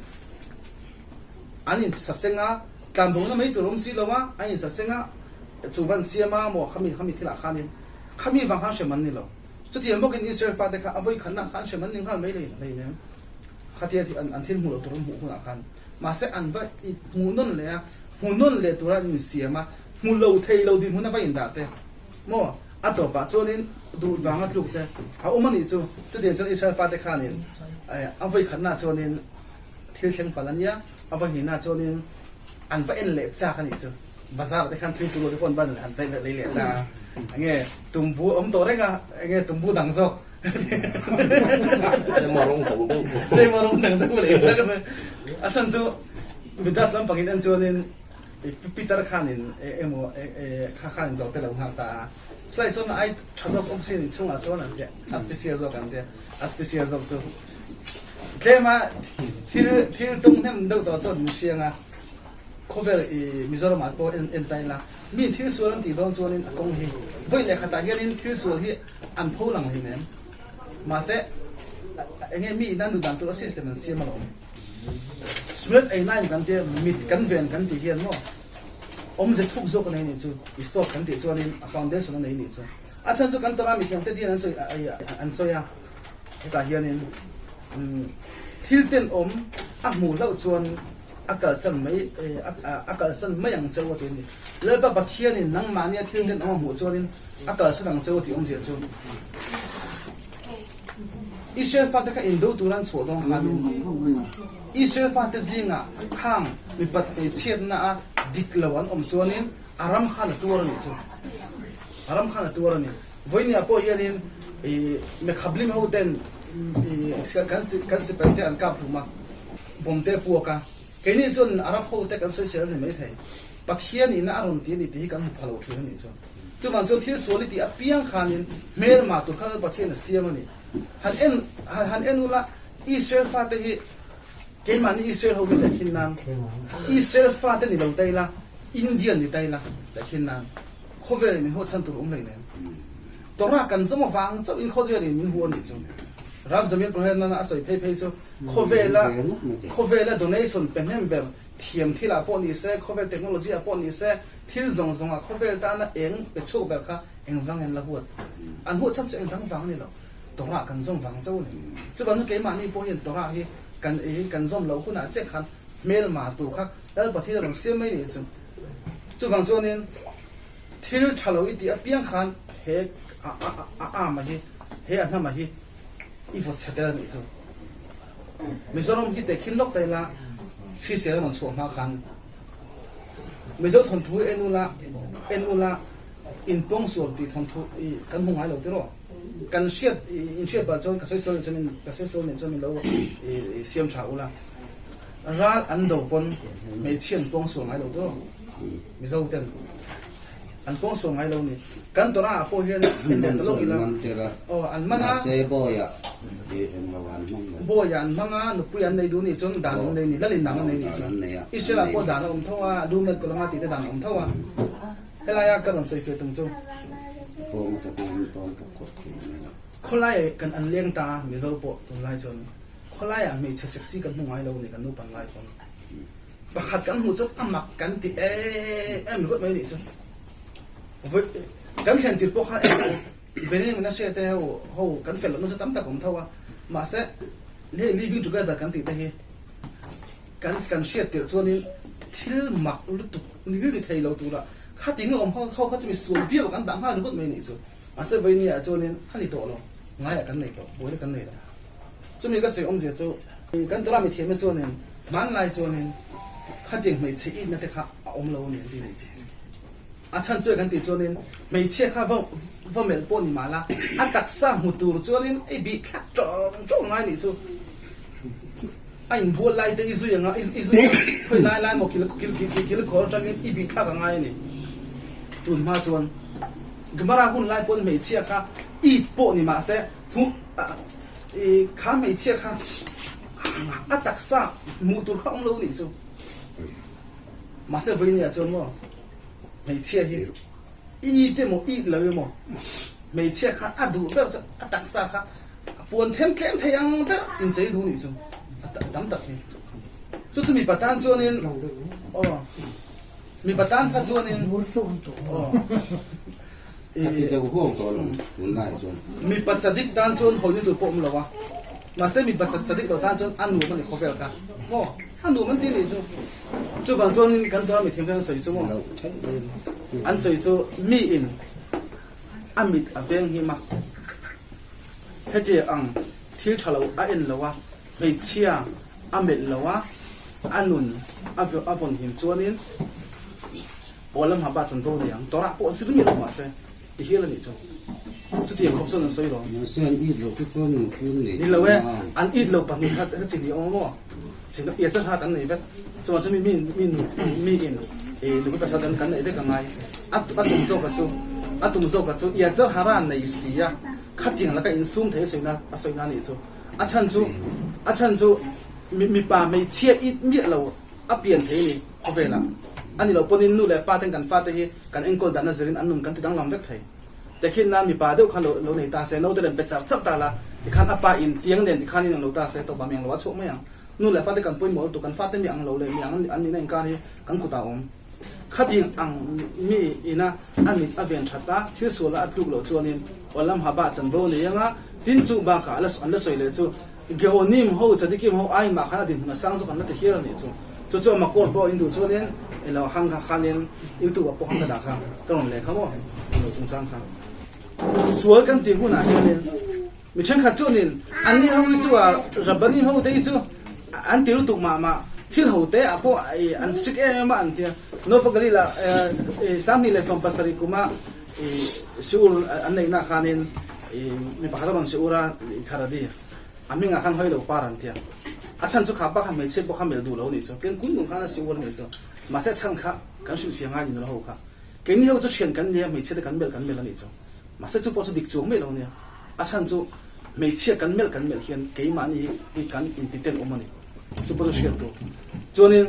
S1: An insaseng a, tlanbona mai tur awm si lo a, an insaseng a, chu van siam a maw khami khami thilah khanin khami vang khan hrem an ni lo. Chutiang bawkin Israel fate kha a vawikhatna khan hrem an ni nghal mai hleinem. Khatia an thil hmuh loh tur an hmuh hunah khan mahse an va hmuh nawn leh a, hmu nawn leh tura an insiam a, hmu lo thei lo dinhmun a va indah te maw a tawpah chuanin duh vanga tluk te a awm a nih chu. Chutiang chuan Israel fate khanin a vawikhatnaah chuanin thil thleng palh a nia, a vawihnihnaah chuanin an va en leh chak a nih chu. Bazar te khan thil tul lo te pawh an va an va lei leh ta a, enge tumbu a awm tawh reng a, enge tumbu dang zawk
S3: Tlema rawng dang deuh.
S1: Tlema rawng dang deuh lei chak a ni. A chhan chu Midrash lampangin en chuanin Peter khanin emaw kha khanin dawr te lo nghak ta a, chulai sawn ai tha zawk awm sin chungah sawn an tia, a special zawk an tia, a special zawk chu tlema thil thil tum hnem deuh tawh chuan min hriang a, khawvel i Mizoram ah pawh en en ta ila mi thil sual an tih dawn chuanin a kawng hi vawi leh khatah hianin thil sual hi an pho lang hleinem mahse enge mi in an duh dan tur a system an siam alawm. Smart ei nine kan tia mit kan ven kan tih hian maw awmze thuk zawk a nei nih chu i sawt kan tih chuanin a foundation a nei nih chu a chhan chu kan Torah mithiam te dian an sawi an sawi a hetah hianin thil tenawm a hmuh hlauh chuan a kalsan mai a kalsan mai ang cheu a ti a ni Lalpa Pathianin nangmahnia thil tenawm a hmuh chuanin a kalsan ang cheu a tih awmzia chu. Israel fate kha indo tura an chhuah dawn khanin Israel fate zingah khang mipat hmeichhiatna a dik lo an awm chuanin a ram khan a tuar a nih chu. A ram khan a tuar a ni. Vawinia pawh hianin ih Mekhablim ho ten ih kan kan sipai te an kap hlum a, bomb te a puak a. Keini chuan Arab ho te kan sawisel a ni maithei. Pathian ina a rawn ti a ni tih hi kan hmu pha lo thin a nih chu. Chuvang chuan thil sual i tih apiang khanin hmelma tur khan Pathian a siam a ni. Han en han en ula Israel fate hi keimahni Israel ho hi tehkhin nan Israel fate ni lo ta ila Indian ni ta ila tehkhin nan khawvel in min huat chhan tur awm hleinem. Torah kan zawm avang chauhin khawvel in min hu a nih chu. Rav Zamir Cohen nana a sawi phei phei chu khawvela khawvela donation pe hnem ber thiam thilah pawh ni se, khawvel technology ah pawh ni se, thil zawng zawng ah khawvel tana eng pe chhuak ber kha eng vang en la huat. An huat chhan chu eng dang vang a ni lo, Torah kan zawm vang chauh a ni. Chuvang chu keimahni pawh hian Torah hi kan ei kan zawm loh hunah che khan hmelma tur kha Lal Pathian a rawn siam mai nih chu. Chuvang chuanin thil tha lo i tih apiang khan he a a arm-a hi, he a hnam-a hi i vaw chhe tel a nih chu. Mizoram hi tehkhin lawk ta ila hrisel a rawn chhuah hma khan Mizo thawnthu hi en ula en ula inpawngsual tih thawnthu i kan hmu ngai lo tiraw? Kan hriat in hriat pah chuan ka sawi sawi chuan ka sawi sawi nen chuan min lo i siam tha ula ral an do pawn hmeichhia an pawngsual ngai lo tiraw? Mizo ten. An pawng sual ngai lo ni. Kan Torah ah pawh hian en leh ta lawk ila. Aw an man a.
S2: Mahse bawiah i eng lo an hmang lo.
S1: Bawiah an hmang a, nupui an nei duh nih chuan dan an nei ni, lalin dan an nei nih chu. Israel ah pawh dan a awm tho a, Lumet Kolanga tih te dan a awm tho a. Helai a ka rawn sawi feh tum chu.
S2: Pawng ta pawng pawng ka khawt khawt mai a.
S1: Khawlai kan an leng ta a, Mizo pawh tunlai chuan khawlai ah hmeichhe sexy kan hmu ngai lo ni kan nupan lai pawn. Pakhat kan hmuh chuan a mak kan ti em em ringawt mai a nih chu. Vawi kan thlen tir pawh khan englo Benin Menashe te ho ho kan fel lohna chu tam tak awm tho a, mahse hei living together kan tih te hi kan kan hriat tirh chuanin thil mak lutuk nil ni thei lo tura khatin awm ho ho kha chu mi sual viau kan dah nghal ringawt mai a nih chu. Mahse vawinia chuanin a ni tawh lo, ngaiah kan nei tawh, buaina kan nei lo. Chumi ka sawi awmzia chu kan Torah mithiamna chuanin hmanlai chuanin khatiang hmeichhe itna te kha a awm lo a ni an ti nei che. A chhan chu kan tih chuanin hmeichhia kha va va melh pawh ni mahla a taksa hmu tur chuanin ei bih thlak tawng tawng ngai nih chu. A inbual lai te i zui anga i zui khawi lai lai maw kil kil kil khawr atangin i bih thlak a ngai a ni. Tun hma chuan Gemara hun lai pawn hmeichhia kha it pawh ni mahse Hmuh i kha hmeichhia kha a taksa hmuh tur kha awm lo nih chu. Mahse vawinia chuan maw hmeichhia hi i it emaw it lo emaw hmeichhia kha a duh ber chu a taksa kha a puan them tlem thei ang ber inchei duh nih chu a tam tak hi. Chu chu mipa tan chuanin aw mipa tan kha chuanin aw.
S2: A ti deuh huau tawh lo tunlai chuan.
S1: Mipa chadik tan chuan hawina tur pawh awm lo a, mahse mipa chadik lo tan chuan a nuam a ni khawvel kha maw, a nuam an ti nih chu. Chuvang chuan kan chuan mithiam ten an sawi chu maw, an sawi chu mi in a mit a veng him a, heti ang thil tha lo a en lo a, hmeichhia a melh lo a, a nun a vawn him chuanin, Aw lam hah bak chan bo ni ang, Torah pawh zir miah lo mah se, ti hial a nih chu. Chutiang khawp chuan an sawi lo.
S2: Mahse an it loh te chuan min phun nei
S1: Ni lo e, an it lo pahnih kha kha chi ni awm maw? Chi ia chan kha kan nei vek. Chuan chu mi mi mi nu mi in i nupui pasal kan kan neih vek a ngai. A a tum zawk a chu a tum zawk a chu ia chan hara an nei si a, khatiang laka insum thei a sawi na a sawi na nih chu. A chhan chu a chhan chu mi mipa hmeichhia it miah lo A pian thei ni khawvelah. A ni lo pawnin nu leh pa ten kan fate hi kan enkawl dan a zirin an nun kan ti danglam vek thei. Tekhin na mipa deuh khan lo lo nei ta se, naute len pe char char ta la, tikhan a pa in tiang nen tikhan in ang lo ta se, tawpah mi ang lo a chhuak mai ang. Nu leh pa te kan pawimawh lutuk, kan fate mi ang lo leh mi ang an nihna inkar hi kan kutah a awm. Khating ang mi ina a mit a ven that a, thil suala a tluk loh chuanin awlam ha bah chanvo a nei ang a, tin chu bakah an la sawi leh chu Geonim ho, Tzadikim ho ai mah khan a dinhmun a sang zawk an la ti hial a nih chu. Chu chu a makawr pawh in duh chuanin i lo hang kha khanin YouTube ah pawh khan ka dah kha ka rawn leh kha maw i lo chungchang kha. Sual kan tih hunah hianin. Mi thenkhat chuanin anni ho hi chu a Rabbanim ho te hi chu an ti lutuk mah mah, thil ho te ah pawh an strict em em a an tia. Nova Galil-ah 2017 kuma Shiur an neihna khanin mi pakhat a rawn shiur a, Kharadi a hmingah khan hawi lo par an tia. A chhan chu kha pa kha hmeichhia pawh kha melh duh lo a nih chu. Tin kun kun khan a shiur a nih chu. Mahse a chhan kha kan hrilhfiah ngai ni lo ho kha. Keini ho chu thian kan nia, hmeichhia te kan melh kan melh a nih chu. Mahse chu pawh chu dik chuang mai lo nia. A chhan chu hmeichhia kan melh kan melh hian keimahni hi kan intiten awm a ni. Chu pawh chu hriat tur. Chuanin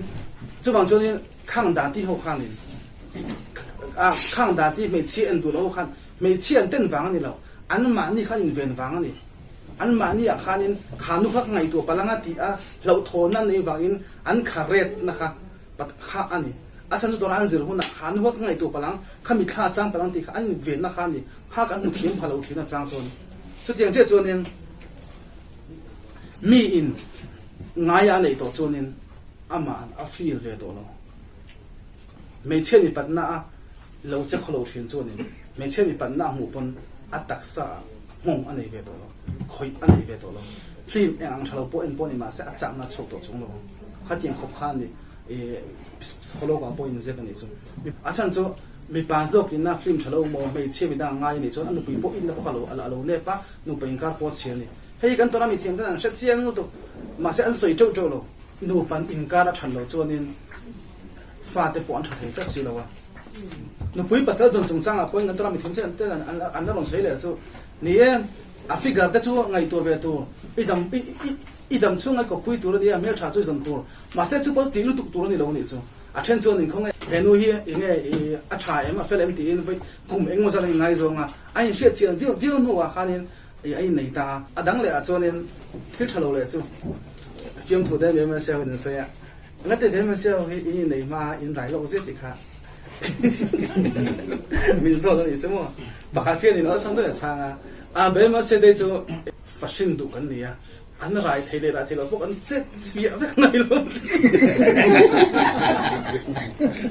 S1: chuvang chuanin khang dati ho khanin a khang dati hmeichhia en duh lo ho khan hmeichhia an ten vang a ni lo. Anmahni khan inven vang a ni. Anmahni ah khanin kha nu kha ka ngaihtuah palh anga tih a hlauhthawnna an neih vangin an kha retna kha Pat kha a ni. A chhan chu dawrah an zir hunah kha nu kha ka ngaihtuah palh ang, kha mithla a chang palh ang tih kha an invenna kha a ni. Kha kan hmu thiam pha lo thin a chang chuan. Chutiang chiah chuanin miin ngaia a neih tawh chuanin amah a feel ve tawh lo. Hmeichhia mipatna a lo che khaw lo thin chuanin hmeichhia mipatna a hmuh pawn a taksa ah nghawng a nei ve tawh lo, khawih a nei ve tawh lo. Film eng ang tha lo pawh en pawh ni mahse a chakna a chhuak tawh chung lo ang. Khatiang khawp kha a ni i psychologue ah pawh inzep a nih chu. A chhan chu mipa zawkin a film tha lo maw hmeichhia midang a ngai a nih chuan a nupui pawh inna pawh kha a lo nep a, nupa inkar pawh a chhia a ni. Hei kan tawrh a mithiam ten an hre chiang lutuk mahse an sawi teuh teuh lo. Nupan inkar a that loh chuanin fate pawh an tha thei tlat si lo a. Nupui pasal zawn chungchangah pawhin kan tawrh a mithiam ten an la rawn sawi leh chu ni e, a figure te chu ngaihtuah ve tur i dam i I dam chhung ai kawppui tur a nia, hmeltha chu i zawm tur. Mahse chu pawh tih lutuk tur a ni lo nih chu. A then chuan inkhawng e, he nu hi enge i a tha em, a fel em tiin vawi kum engemaw zat a inngaizawng a, a inhriat chian viau viau hnuah khanin i a innei ta a. A dang leh ah chuanin thil tha lo leh chu fiamthu te em em se ho in an sawi a, ngati ve em em se ho hi in innei hma in rai lawk zet tih kha min zawt a nih chu maw. Pakhat hian in awlsam deuh in a chhang a, a be em em se te chu fahrin duh kan ni a, An rai thei leh rai thei lo bawk an chet chhiah vek mai lo.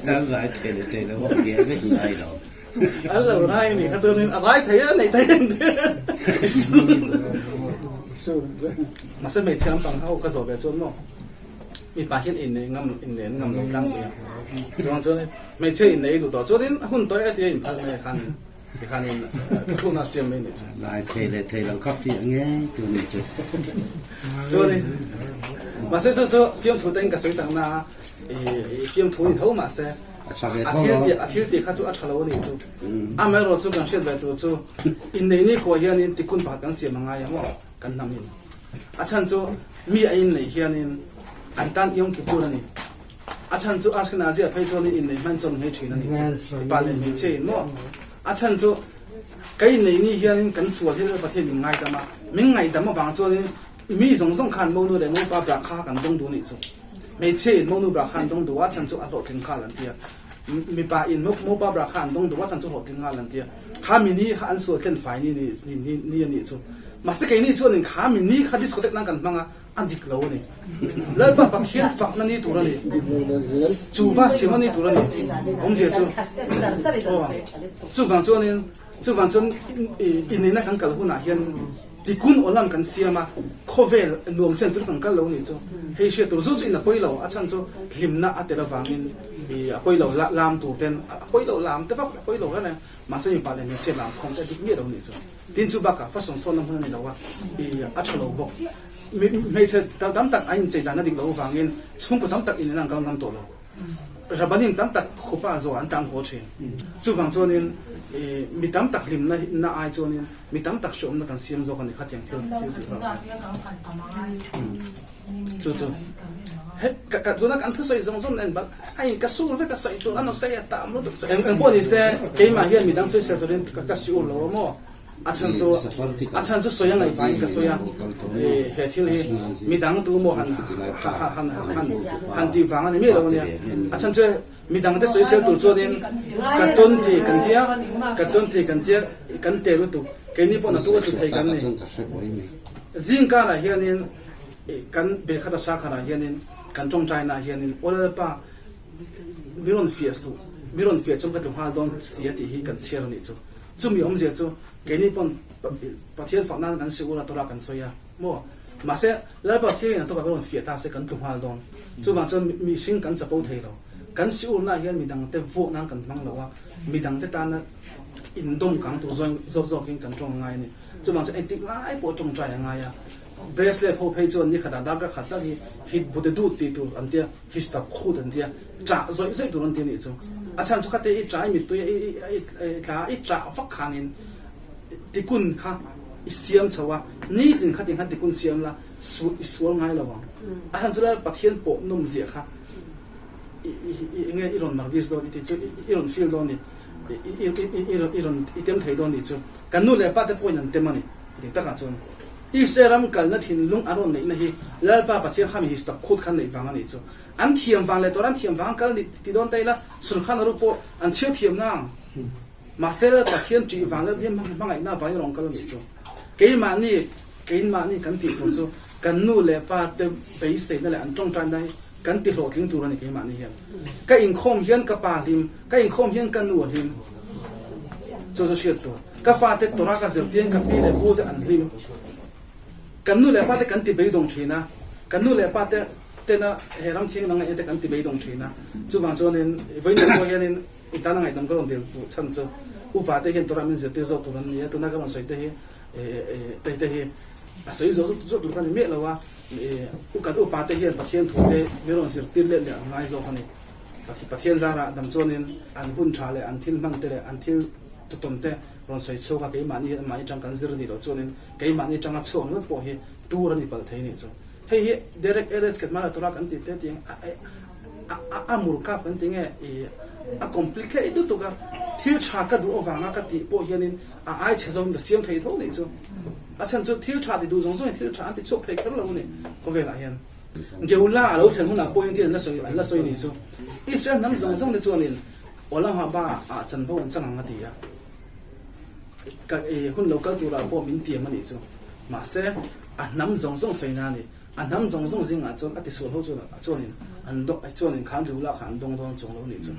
S2: An rai thei leh thei lo bawk fiah vek ngai lo.
S1: An lo rai a nih kha chuanin a rai thei a neih thei em te. Mahse hmeichhia lampang ho ka zawh ve chuan maw mipa hian innei ngam innei an ngam lo tlangpui a. Chuang chuan hmeichhia innei duh tawh chuanin a hun tawih a tia inphal mai a khanin. Tikhanin thuthlunah siam mai nih chu.
S2: Lai thei leh thei lo kha fiah ngei tur nih chu.
S1: Chuanin mahse chu chu fiamthu te in ka sawi tak na a, i fiamthu ni tho mahse
S2: A tha ve tho lo.
S1: A thil tih kha chu a tha lo a nih chu. Amaherawh chu kan hriat ve tur chu inneih ni khuah hianin tikun pakhat kan siam a ngai ang aw kan hnam in. A chhan chu mi a inneih hianin an tan Yom Kippur a ni. A chhan chu Ashkenazi ah phei chuan in inneih hman chawm ngei thin a nih chu. Mipa leh hmeichhia in maw? A chhan chu ka inneih ni hianin kan sual hi Lalpa thian min ngaidam a, min ngaihdam avang chuanin mi zawng zawng khan monu leh mopa brakha kan dawng duh a nih chu. Hmeichhia in monu brakha an dawng duh a, a chhan chu a hlawhtling nghal an ti a. Mipa in mopa brakha an dawng duh a, a chhan chu hlawhtling nghal an ti a. Kha mi ni kha an sual tlen fai ni ni a nih chu. Mahse keini chuanin kha mi ni kha discotheque nan kan hmang a, A dik lo a ni. Lalpa Pathian fakna ni tur a ni. Chu va siamna ni tur a ni. Awmzia chu aw chuvang chuanin chuvang chuan inneihna kan kal hunah hian tikun aw lam kan siam a, khawvel nuam chen tur kan kal lo nih chu. Hei hriat tur zu chu in a pawi lo, a chhan chu hlimna a tel avangin a pawi lo lam tur ten a pawi lo lam te vak a pawi lo reng reng. Mahse mipa leh hmeichhia lam khawm te a dik miah lo nih chu. Tin chu bakah fashion sawnna hmun a ni lo a, i a tha lo bawk. Hmeichhe tam tak an inchei dan a dik loh avangin chhungkaw tam tak in an kal ngam tawh lo. Rabanim tam tak khupa zawh an tang haw thin. Chuvang chuanin i mi tam tak hlimna na ai chuanin mi tam tak hreawmna kan siam zawk a ni khatiang thil thil tih vang hian. Chu chu he ka ka tuna kan thusawi zawng zawng nen bak a in ka sur vek a sawi tur a sawi a tam lutuk eng eng pawh ni se keimah hian midang sawi ser turin ka ka siur lo a maw a chhan chu a chhan chu sawi a ngaihvain ka sawi a he thil hi midang tu maw han han han han tih vang a ni miah lo a nia a chhan chu midang te sawi sel tur chuanin ka tawn ti kan tia ka tawn ti kan tia kan te lutuk keini pawh na tu a tlu thei kan ni. Zingkarah hianin kan Birkhata Sakharah hianin kan tawngtainaah hianin Aw Lalpa mi rawn fiah suh, mi rawn fiah chuan ka tlu nghal dawn si a tih hi kan chhiar a nih chu. Chumi awmzia chu keini pawn Pathian fak nan kan siur a Torah kan sawi a maw? Mahse Lalpa Pathianin a tawkah kan rawn fiah ta se kan tlu nghal dawn. Chuvang chuan mihring kan chapo thei lo. Kan siurnaah hian midangte vuak nan kan hmang lo a, midangte tana indawm kang tur zawk zawkin kan tawng a ngai a ni. Chuvang chuan engtik lai pawh tawngtai a ngai a. Breslev ho phei chuan nikhatah darkar khat tak hi hit bute dut tih tur an tia, histap khut an tia, ṭah zawih zawih tur an ti a nih chu. A chhan chu khate i ṭah i mittui i tla i ṭah vak khanin tikun kha i siam chho a, nitin khatin khan tikun siam la i sual ngai lo ang. A chhan chu Lal Pathian pawh nawm ziah kha i enge i rawn marvis dawn i tih chu i rawn feel dawn ni, i rawn i tem thei dawn nih chu. Kan nu leh pa te pawhin an tem a ni. Dik takah chuan Israel ram kalna thinlung a rawn neihna hi Lalpa Pathian kha mi histap khut khan neih vang a nih chu. An thiam vang leh tawrh an thiam vang kal ti dawn ta ila Sulkhan a ru pawh an chhiar thiam nang. Mahse Lalpa Pathian ṭih vang leh hmangaihna vangin a rawn kal a nih chu. Keimahni keimahni kan tih tur chu kan nu leh pa te beiseina leh an ṭawngṭaina hi kan ti hlawhtling tur a ni keimahni hian. Ka inkhawm hian ka pa hlim, ka inkhawm hian ka nu a hlim. Chu chu hriat tur. Ka fate Torah ka zirtir ka pi leh pu te an hlim. Kan nu leh pa te kan ti beidawng thin a, kan nu leh pa te tena he ram thianghlim an ngaihna te kan ti beidawng thin a. Chuvang chuanin vawiin pawh hianin i tana ngaihdam ka rawn dil duh chhan chu upa te hian Torah min zirtir zawk tur an ni a, tuna ka rawn sawi te hi te te hi a sawi zawh zawk tur ka ni miah lo a. Kan upa te hian Pathian thu te min rawn zirtir let leh an ngai zawk a ni. Pathian zarah dam chuanin an hun tha leh an thil hman te leh an thil tutawn te rawn sawi chhuak a, keimahni hian amahni tang kan zir a nih loh chuanin keimahni tanga chhuak ringawt pawh hi tur a ni palh thei a nih chu. Hei hi Derek Eretz Ketmara Torah kan tih te tiang a murkap kan ti nge a complicate lutuk a, thil tha ka duh avanga ka tih pawh hianin a ai chhe zawngin ka siam thei tho nih chu. A chhan chu thil tha ti duh zawng zawngin thil tha an ti chhuak thei kher lo a ni khawvelah hian. Geula a lo thlen hunah pawhin tin an la sawi an la sawi nih chu. Israel hnam zawng zawng te chuanin Olam Haba ah chanvo an chang ang a ti a. Ka e hun lo kal turah pawh min tiam a nih chu. Mahse a hnam zawng zawng sawi na a ni. A hnam zawng zawng zingah chuan a tisual ho chuan chuanin an chuanin khan Geula kha an dawng dawn chuang lo nih chu.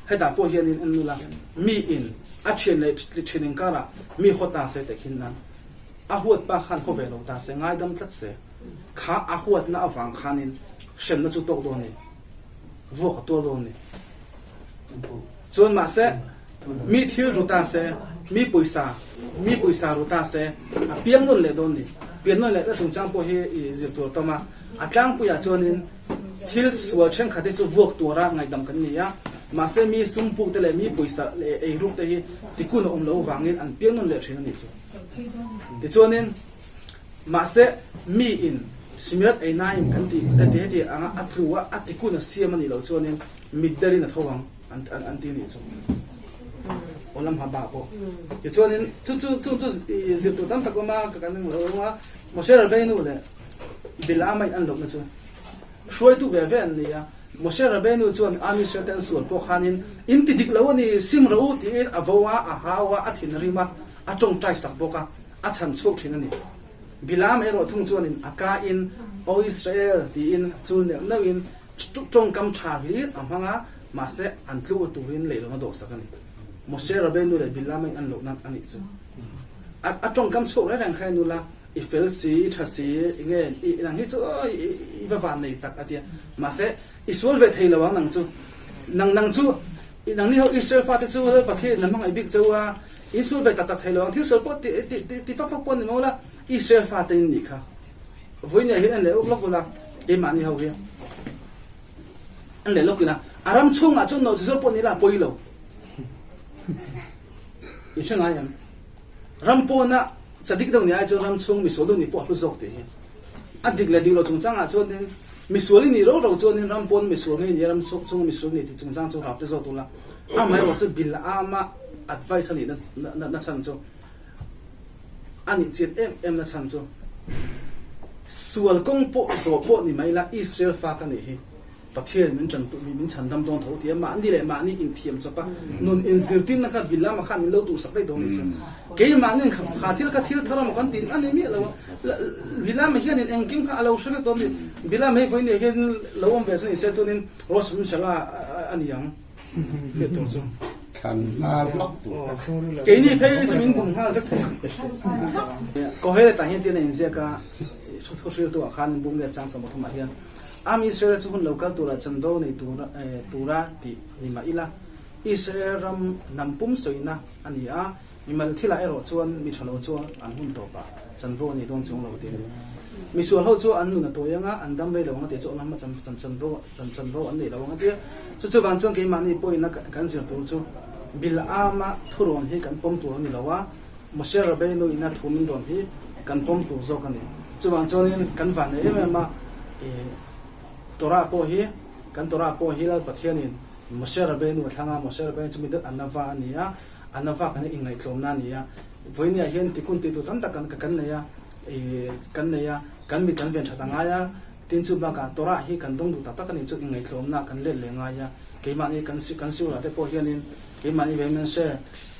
S1: Hetah pawh hianin en nula mi in a thian leh thian inkarah mi haw ta se teh khin nan a huat pa khan haw ve lo ta se ngaidam tlat se kha a huatna avang khanin hremna chu tawk dawn ni vuak a tuar dawn ni. Chuan mahse mi thil ru ta se mi pawisa mi pawisa ru ta se a piang nawn leh dawn ni. Pian nawn leh na chungchang pawh hi i zir tur a tam a, a tlangpuiah chuanin Thil sual thenkhat hi chu vuak tuara ngaihdam kan ni a, mahse mi sum puk te leh mi pawisa leh eiruk te hi tikun a awm loh avangin an piang nawn leh thin a nih chu. Tichuanin, mahse mi in Simirat Einaim kan tih te ti heti anga a tlu a, a tikun a siam a nih loh chuanin mitdelin a tho ang an ti a nih chu. Olam ha ba pawh. Tichuanin, chu chu chu chu zir tur tam tak awm a, ka kan lo awm a, Moshe Rabbeinu leh Bilaama in an lohna chu Hruaitu ve ve an ni a, Moshe Rabbeinu chuan Am Israel te an sual pawh khanin, In ti dik lo a ni, sim rawh u tiin a vo a, a hau a, a thin rim a, a tawngtai sak bawk a, a chhan chhuak thin a ni. Bilaam erawh thung chuanin a ka in, Aw Israel tiin chul neuh neuhin tawngkam tha hlir a hmang a, mahse an tluk turin leihlawn a dawhsak a ni. Moshe Rabbeinu leh Bilaam in an lohna a nih chu. A tawngkam chhuak reng reng kha en ula, I fel si, i tha si, i nge i nang hi chu i va van nei tak a ti a. Mahse, i sual ve thei lo ang nang chu. Nang nang chu, nang ni ho Israel fate chu Lal Pathian in a hmangaih bik cheu a, i sual ve tak tak thei lo ang, thil sual pawh ti ti ti ti fak fak pawh ni maw la, Israel fate in nih kha. Vawinia hian en leh uk lawk ula, keimahni ho hi en leh lawk ila, a ram chhungah chuan nawhchi zawk pawh ni ila a pawi lo. I hre ngai em? Ram pawna chadik deuh ni ai chuan ram chhung misual deuh nih pawh a hlu zawk tih hi a dik leh dik lo chungchangah chuanin misual i nih ro ro chuanin ram pawn misual ngei nia ram chhunga misual nih tih chungchang chu rap te zawk ula amaherawh chu Bil'ama advice a nih na chhan chu a nih chian em em na chhan chu sual kawng pawh zawh pawh ni mai la Israel fa ka nih hi. Pathian min tanpui min chhandam dawn tho ti a, mahni leh mahni inthiam chawp a, nun inzirtirna kha Bilama khan min lo duhsak daih dawn a nih chu. Keimahni kha thil kha thil thar emaw kan tih a ni miah lo a, Bilama hianin engkim kha a lo hre vek dawn a ni. Bilama hi vawiin hian lo awm ve chu ni se chuanin Rosh Hashanah a ni ang hriat tur chu.
S2: Thlan nghal hlak tur.
S1: Keini phei chu min bum nghal vek thei. Koheletah hian tin a inziak a, thu hriltu ah khan bum let chang 33 ah hian Am Israel chu hun lo kal tura chanvo nei tura tih ni mah ila, Israel ram hnam pum sawina a ni a, Mimal thilah erawh chuan mi tha lo chuan an hun tawpah chanvo a nih dawn chuang lo tiin misual ho chu an nun a tawi anga an dam rei lo ang a tih chu awm a chanvo chanvo an neih lo ang a tia. Chu chuvang chuan keimahni pawhin a kan zir tur chu Bil'ama thurawn hi kan pawm tur a ni lo a, Moshe Rabbeinu ina thu min rawn hi kan pawm tur zawk a ni. Chuvang chuanin kan van nei em em a, Torah pawh hi kan Torah pawh hi Lal Pathianin Moshe Rabbeinu a thlang a, Moshe Rabbeinu chu mi dat anava a ni a, A na vak an inngaihtlawmna a ni a, vawinia hian tikun tih tur tam tak kan kan nei a, ih kan nei a, kan mit kan ven that a ngai a, tin chu bakah Torah hi kan dawng duh tak tak a ni chu inngaihtlawmna kan let leh ngai a, keimahni kan kan siurah te pawh hianin keimahni ve men se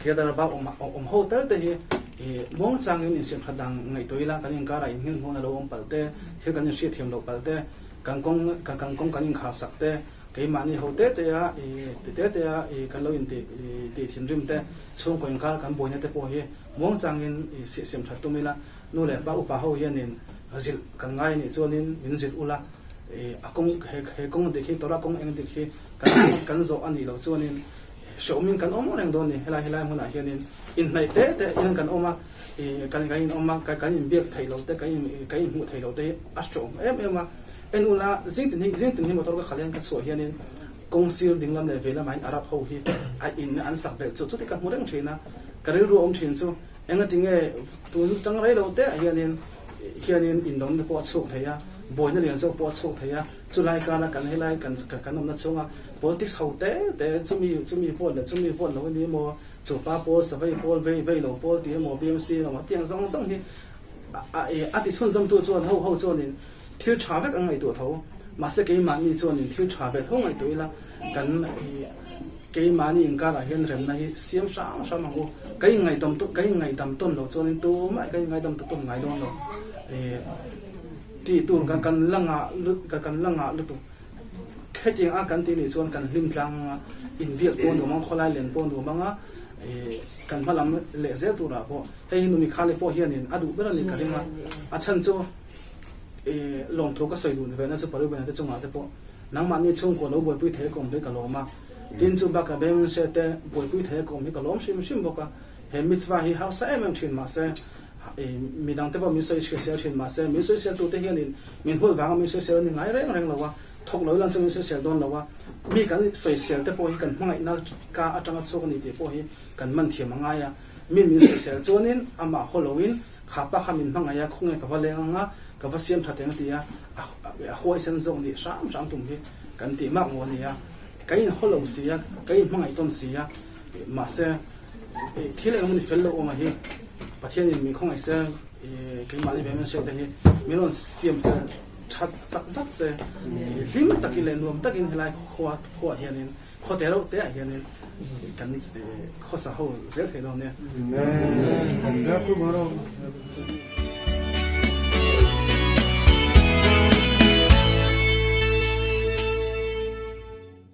S1: Kedar bak awm awm ho tal te hi ih muang changin insiam that dan ngaihtuah ila kan inkarah innghen hmuan a lo awm palh te, thil kan inhriat thiam loh palh te, kan kawng kan kawng kan inkhar sak te. Keimahni ho te te a i ti te te a i kan lo intih i tih thinrim te, chhungkaw inkar kan buaina te pawh hi muang changin i sihsiam that tum ila, nu leh pa upa ho hianin zilh kan ngai anih chuanin min zilh ula, i a kawng he he kawng dik hi Torah kawng eng dik hi kan kan zawh anih loh chuanin hrehawmin kan awm reng dawn ni. Helai helai hmunah hianin inhnaih te te in kan awm a, i kan kan inawm a, kan inbiak theih loh te kan in kan inhmuh theih loh te hi a hrehawm em em a. En ula, zing tin hi zing tin hi motor ka khalh hian ka chhuah hianin kawng sir ding lam leh vei lamah hian Arab ho hi a in an sak belh chu chuti ka hmu reng thin a, ka rilru a awm thin chu engati nge tun tang rei lo te ah hianin hianin indawmna pawh a chhuak thei a, buaina lian zawk pawh a chhuak thei a, chulai kara kan helai kan kan awmna chhunga politics ho te te chumi chumi vote leh chumi vote lo a ni emaw chupa pawl savei pawl vei vei lo pawl tih emaw BMC emaw tiang zawng zawng hi a a ti chhunzawmtu chuan ho ho chuanin Thil tha vek an ngaihtuah tho. Mahse keimahni chuanin thil tha ve tho ngaihtuah ila, kan keimahni inkarah hian remna hi siam hrang hrang ang u. Ka inngaidam ka inngaidam tawn loh chuanin tumah ka inngaidam ta tawn ngai dawn lo. Tih tur kan kan la ngah kan la ngah lutuk. Hetiang a kan tih nih chuan kan hlim tlang anga, inbiak pawh nuam ang, khawlai len pawh nuam anga, kan hma lam leh zel turah pawh hei hi Numi Khali pawh hianin a duh ber a nih ka ring a. A chhan chu. Lawmthu ka sawi duh ve na chu Parubena te chungah te pawh nangmahni chhungkaw lo buaipui thei ka awm hi ka lawm a, tin chu bakah Bemenshe te buaipui thei ka awm hi ka lawm hrim hrim bawk a, he mitzvah hi harsa em em thin mahse midang te pawh min sawi hrisel thin mahse min sawisel tute hianin min huat vanga min sawisel a ni ngai reng reng lo a, thawk lo ilang chu min sawisel dawn lo a, mi kan sawisel te pawh hi kan hmangaihna ka atanga chhuak a ni tih pawh hi kan man thiam a ngai a, min min sawisel chuanin amah haw loin Kha pa kha min hmangaih a, khawnge ka va leng ang a, ka va siam tha teng a ti a, a huaisen zawk nih hram hram tum hi kan tih mak maw a ni a, ka in haw lo si a, ka in hmangaih tawn si a, mahse thil engemaw ni fel loh awm a hi Pathianin min khawngaih se, keimahni ve men hriat te hi min rawn siam fel that sak vat se, hlim takin leh nuam takin helai khua khuaah hianin Khaw te reuh te ah hianin kan khawsa ho zel thei dawn nia.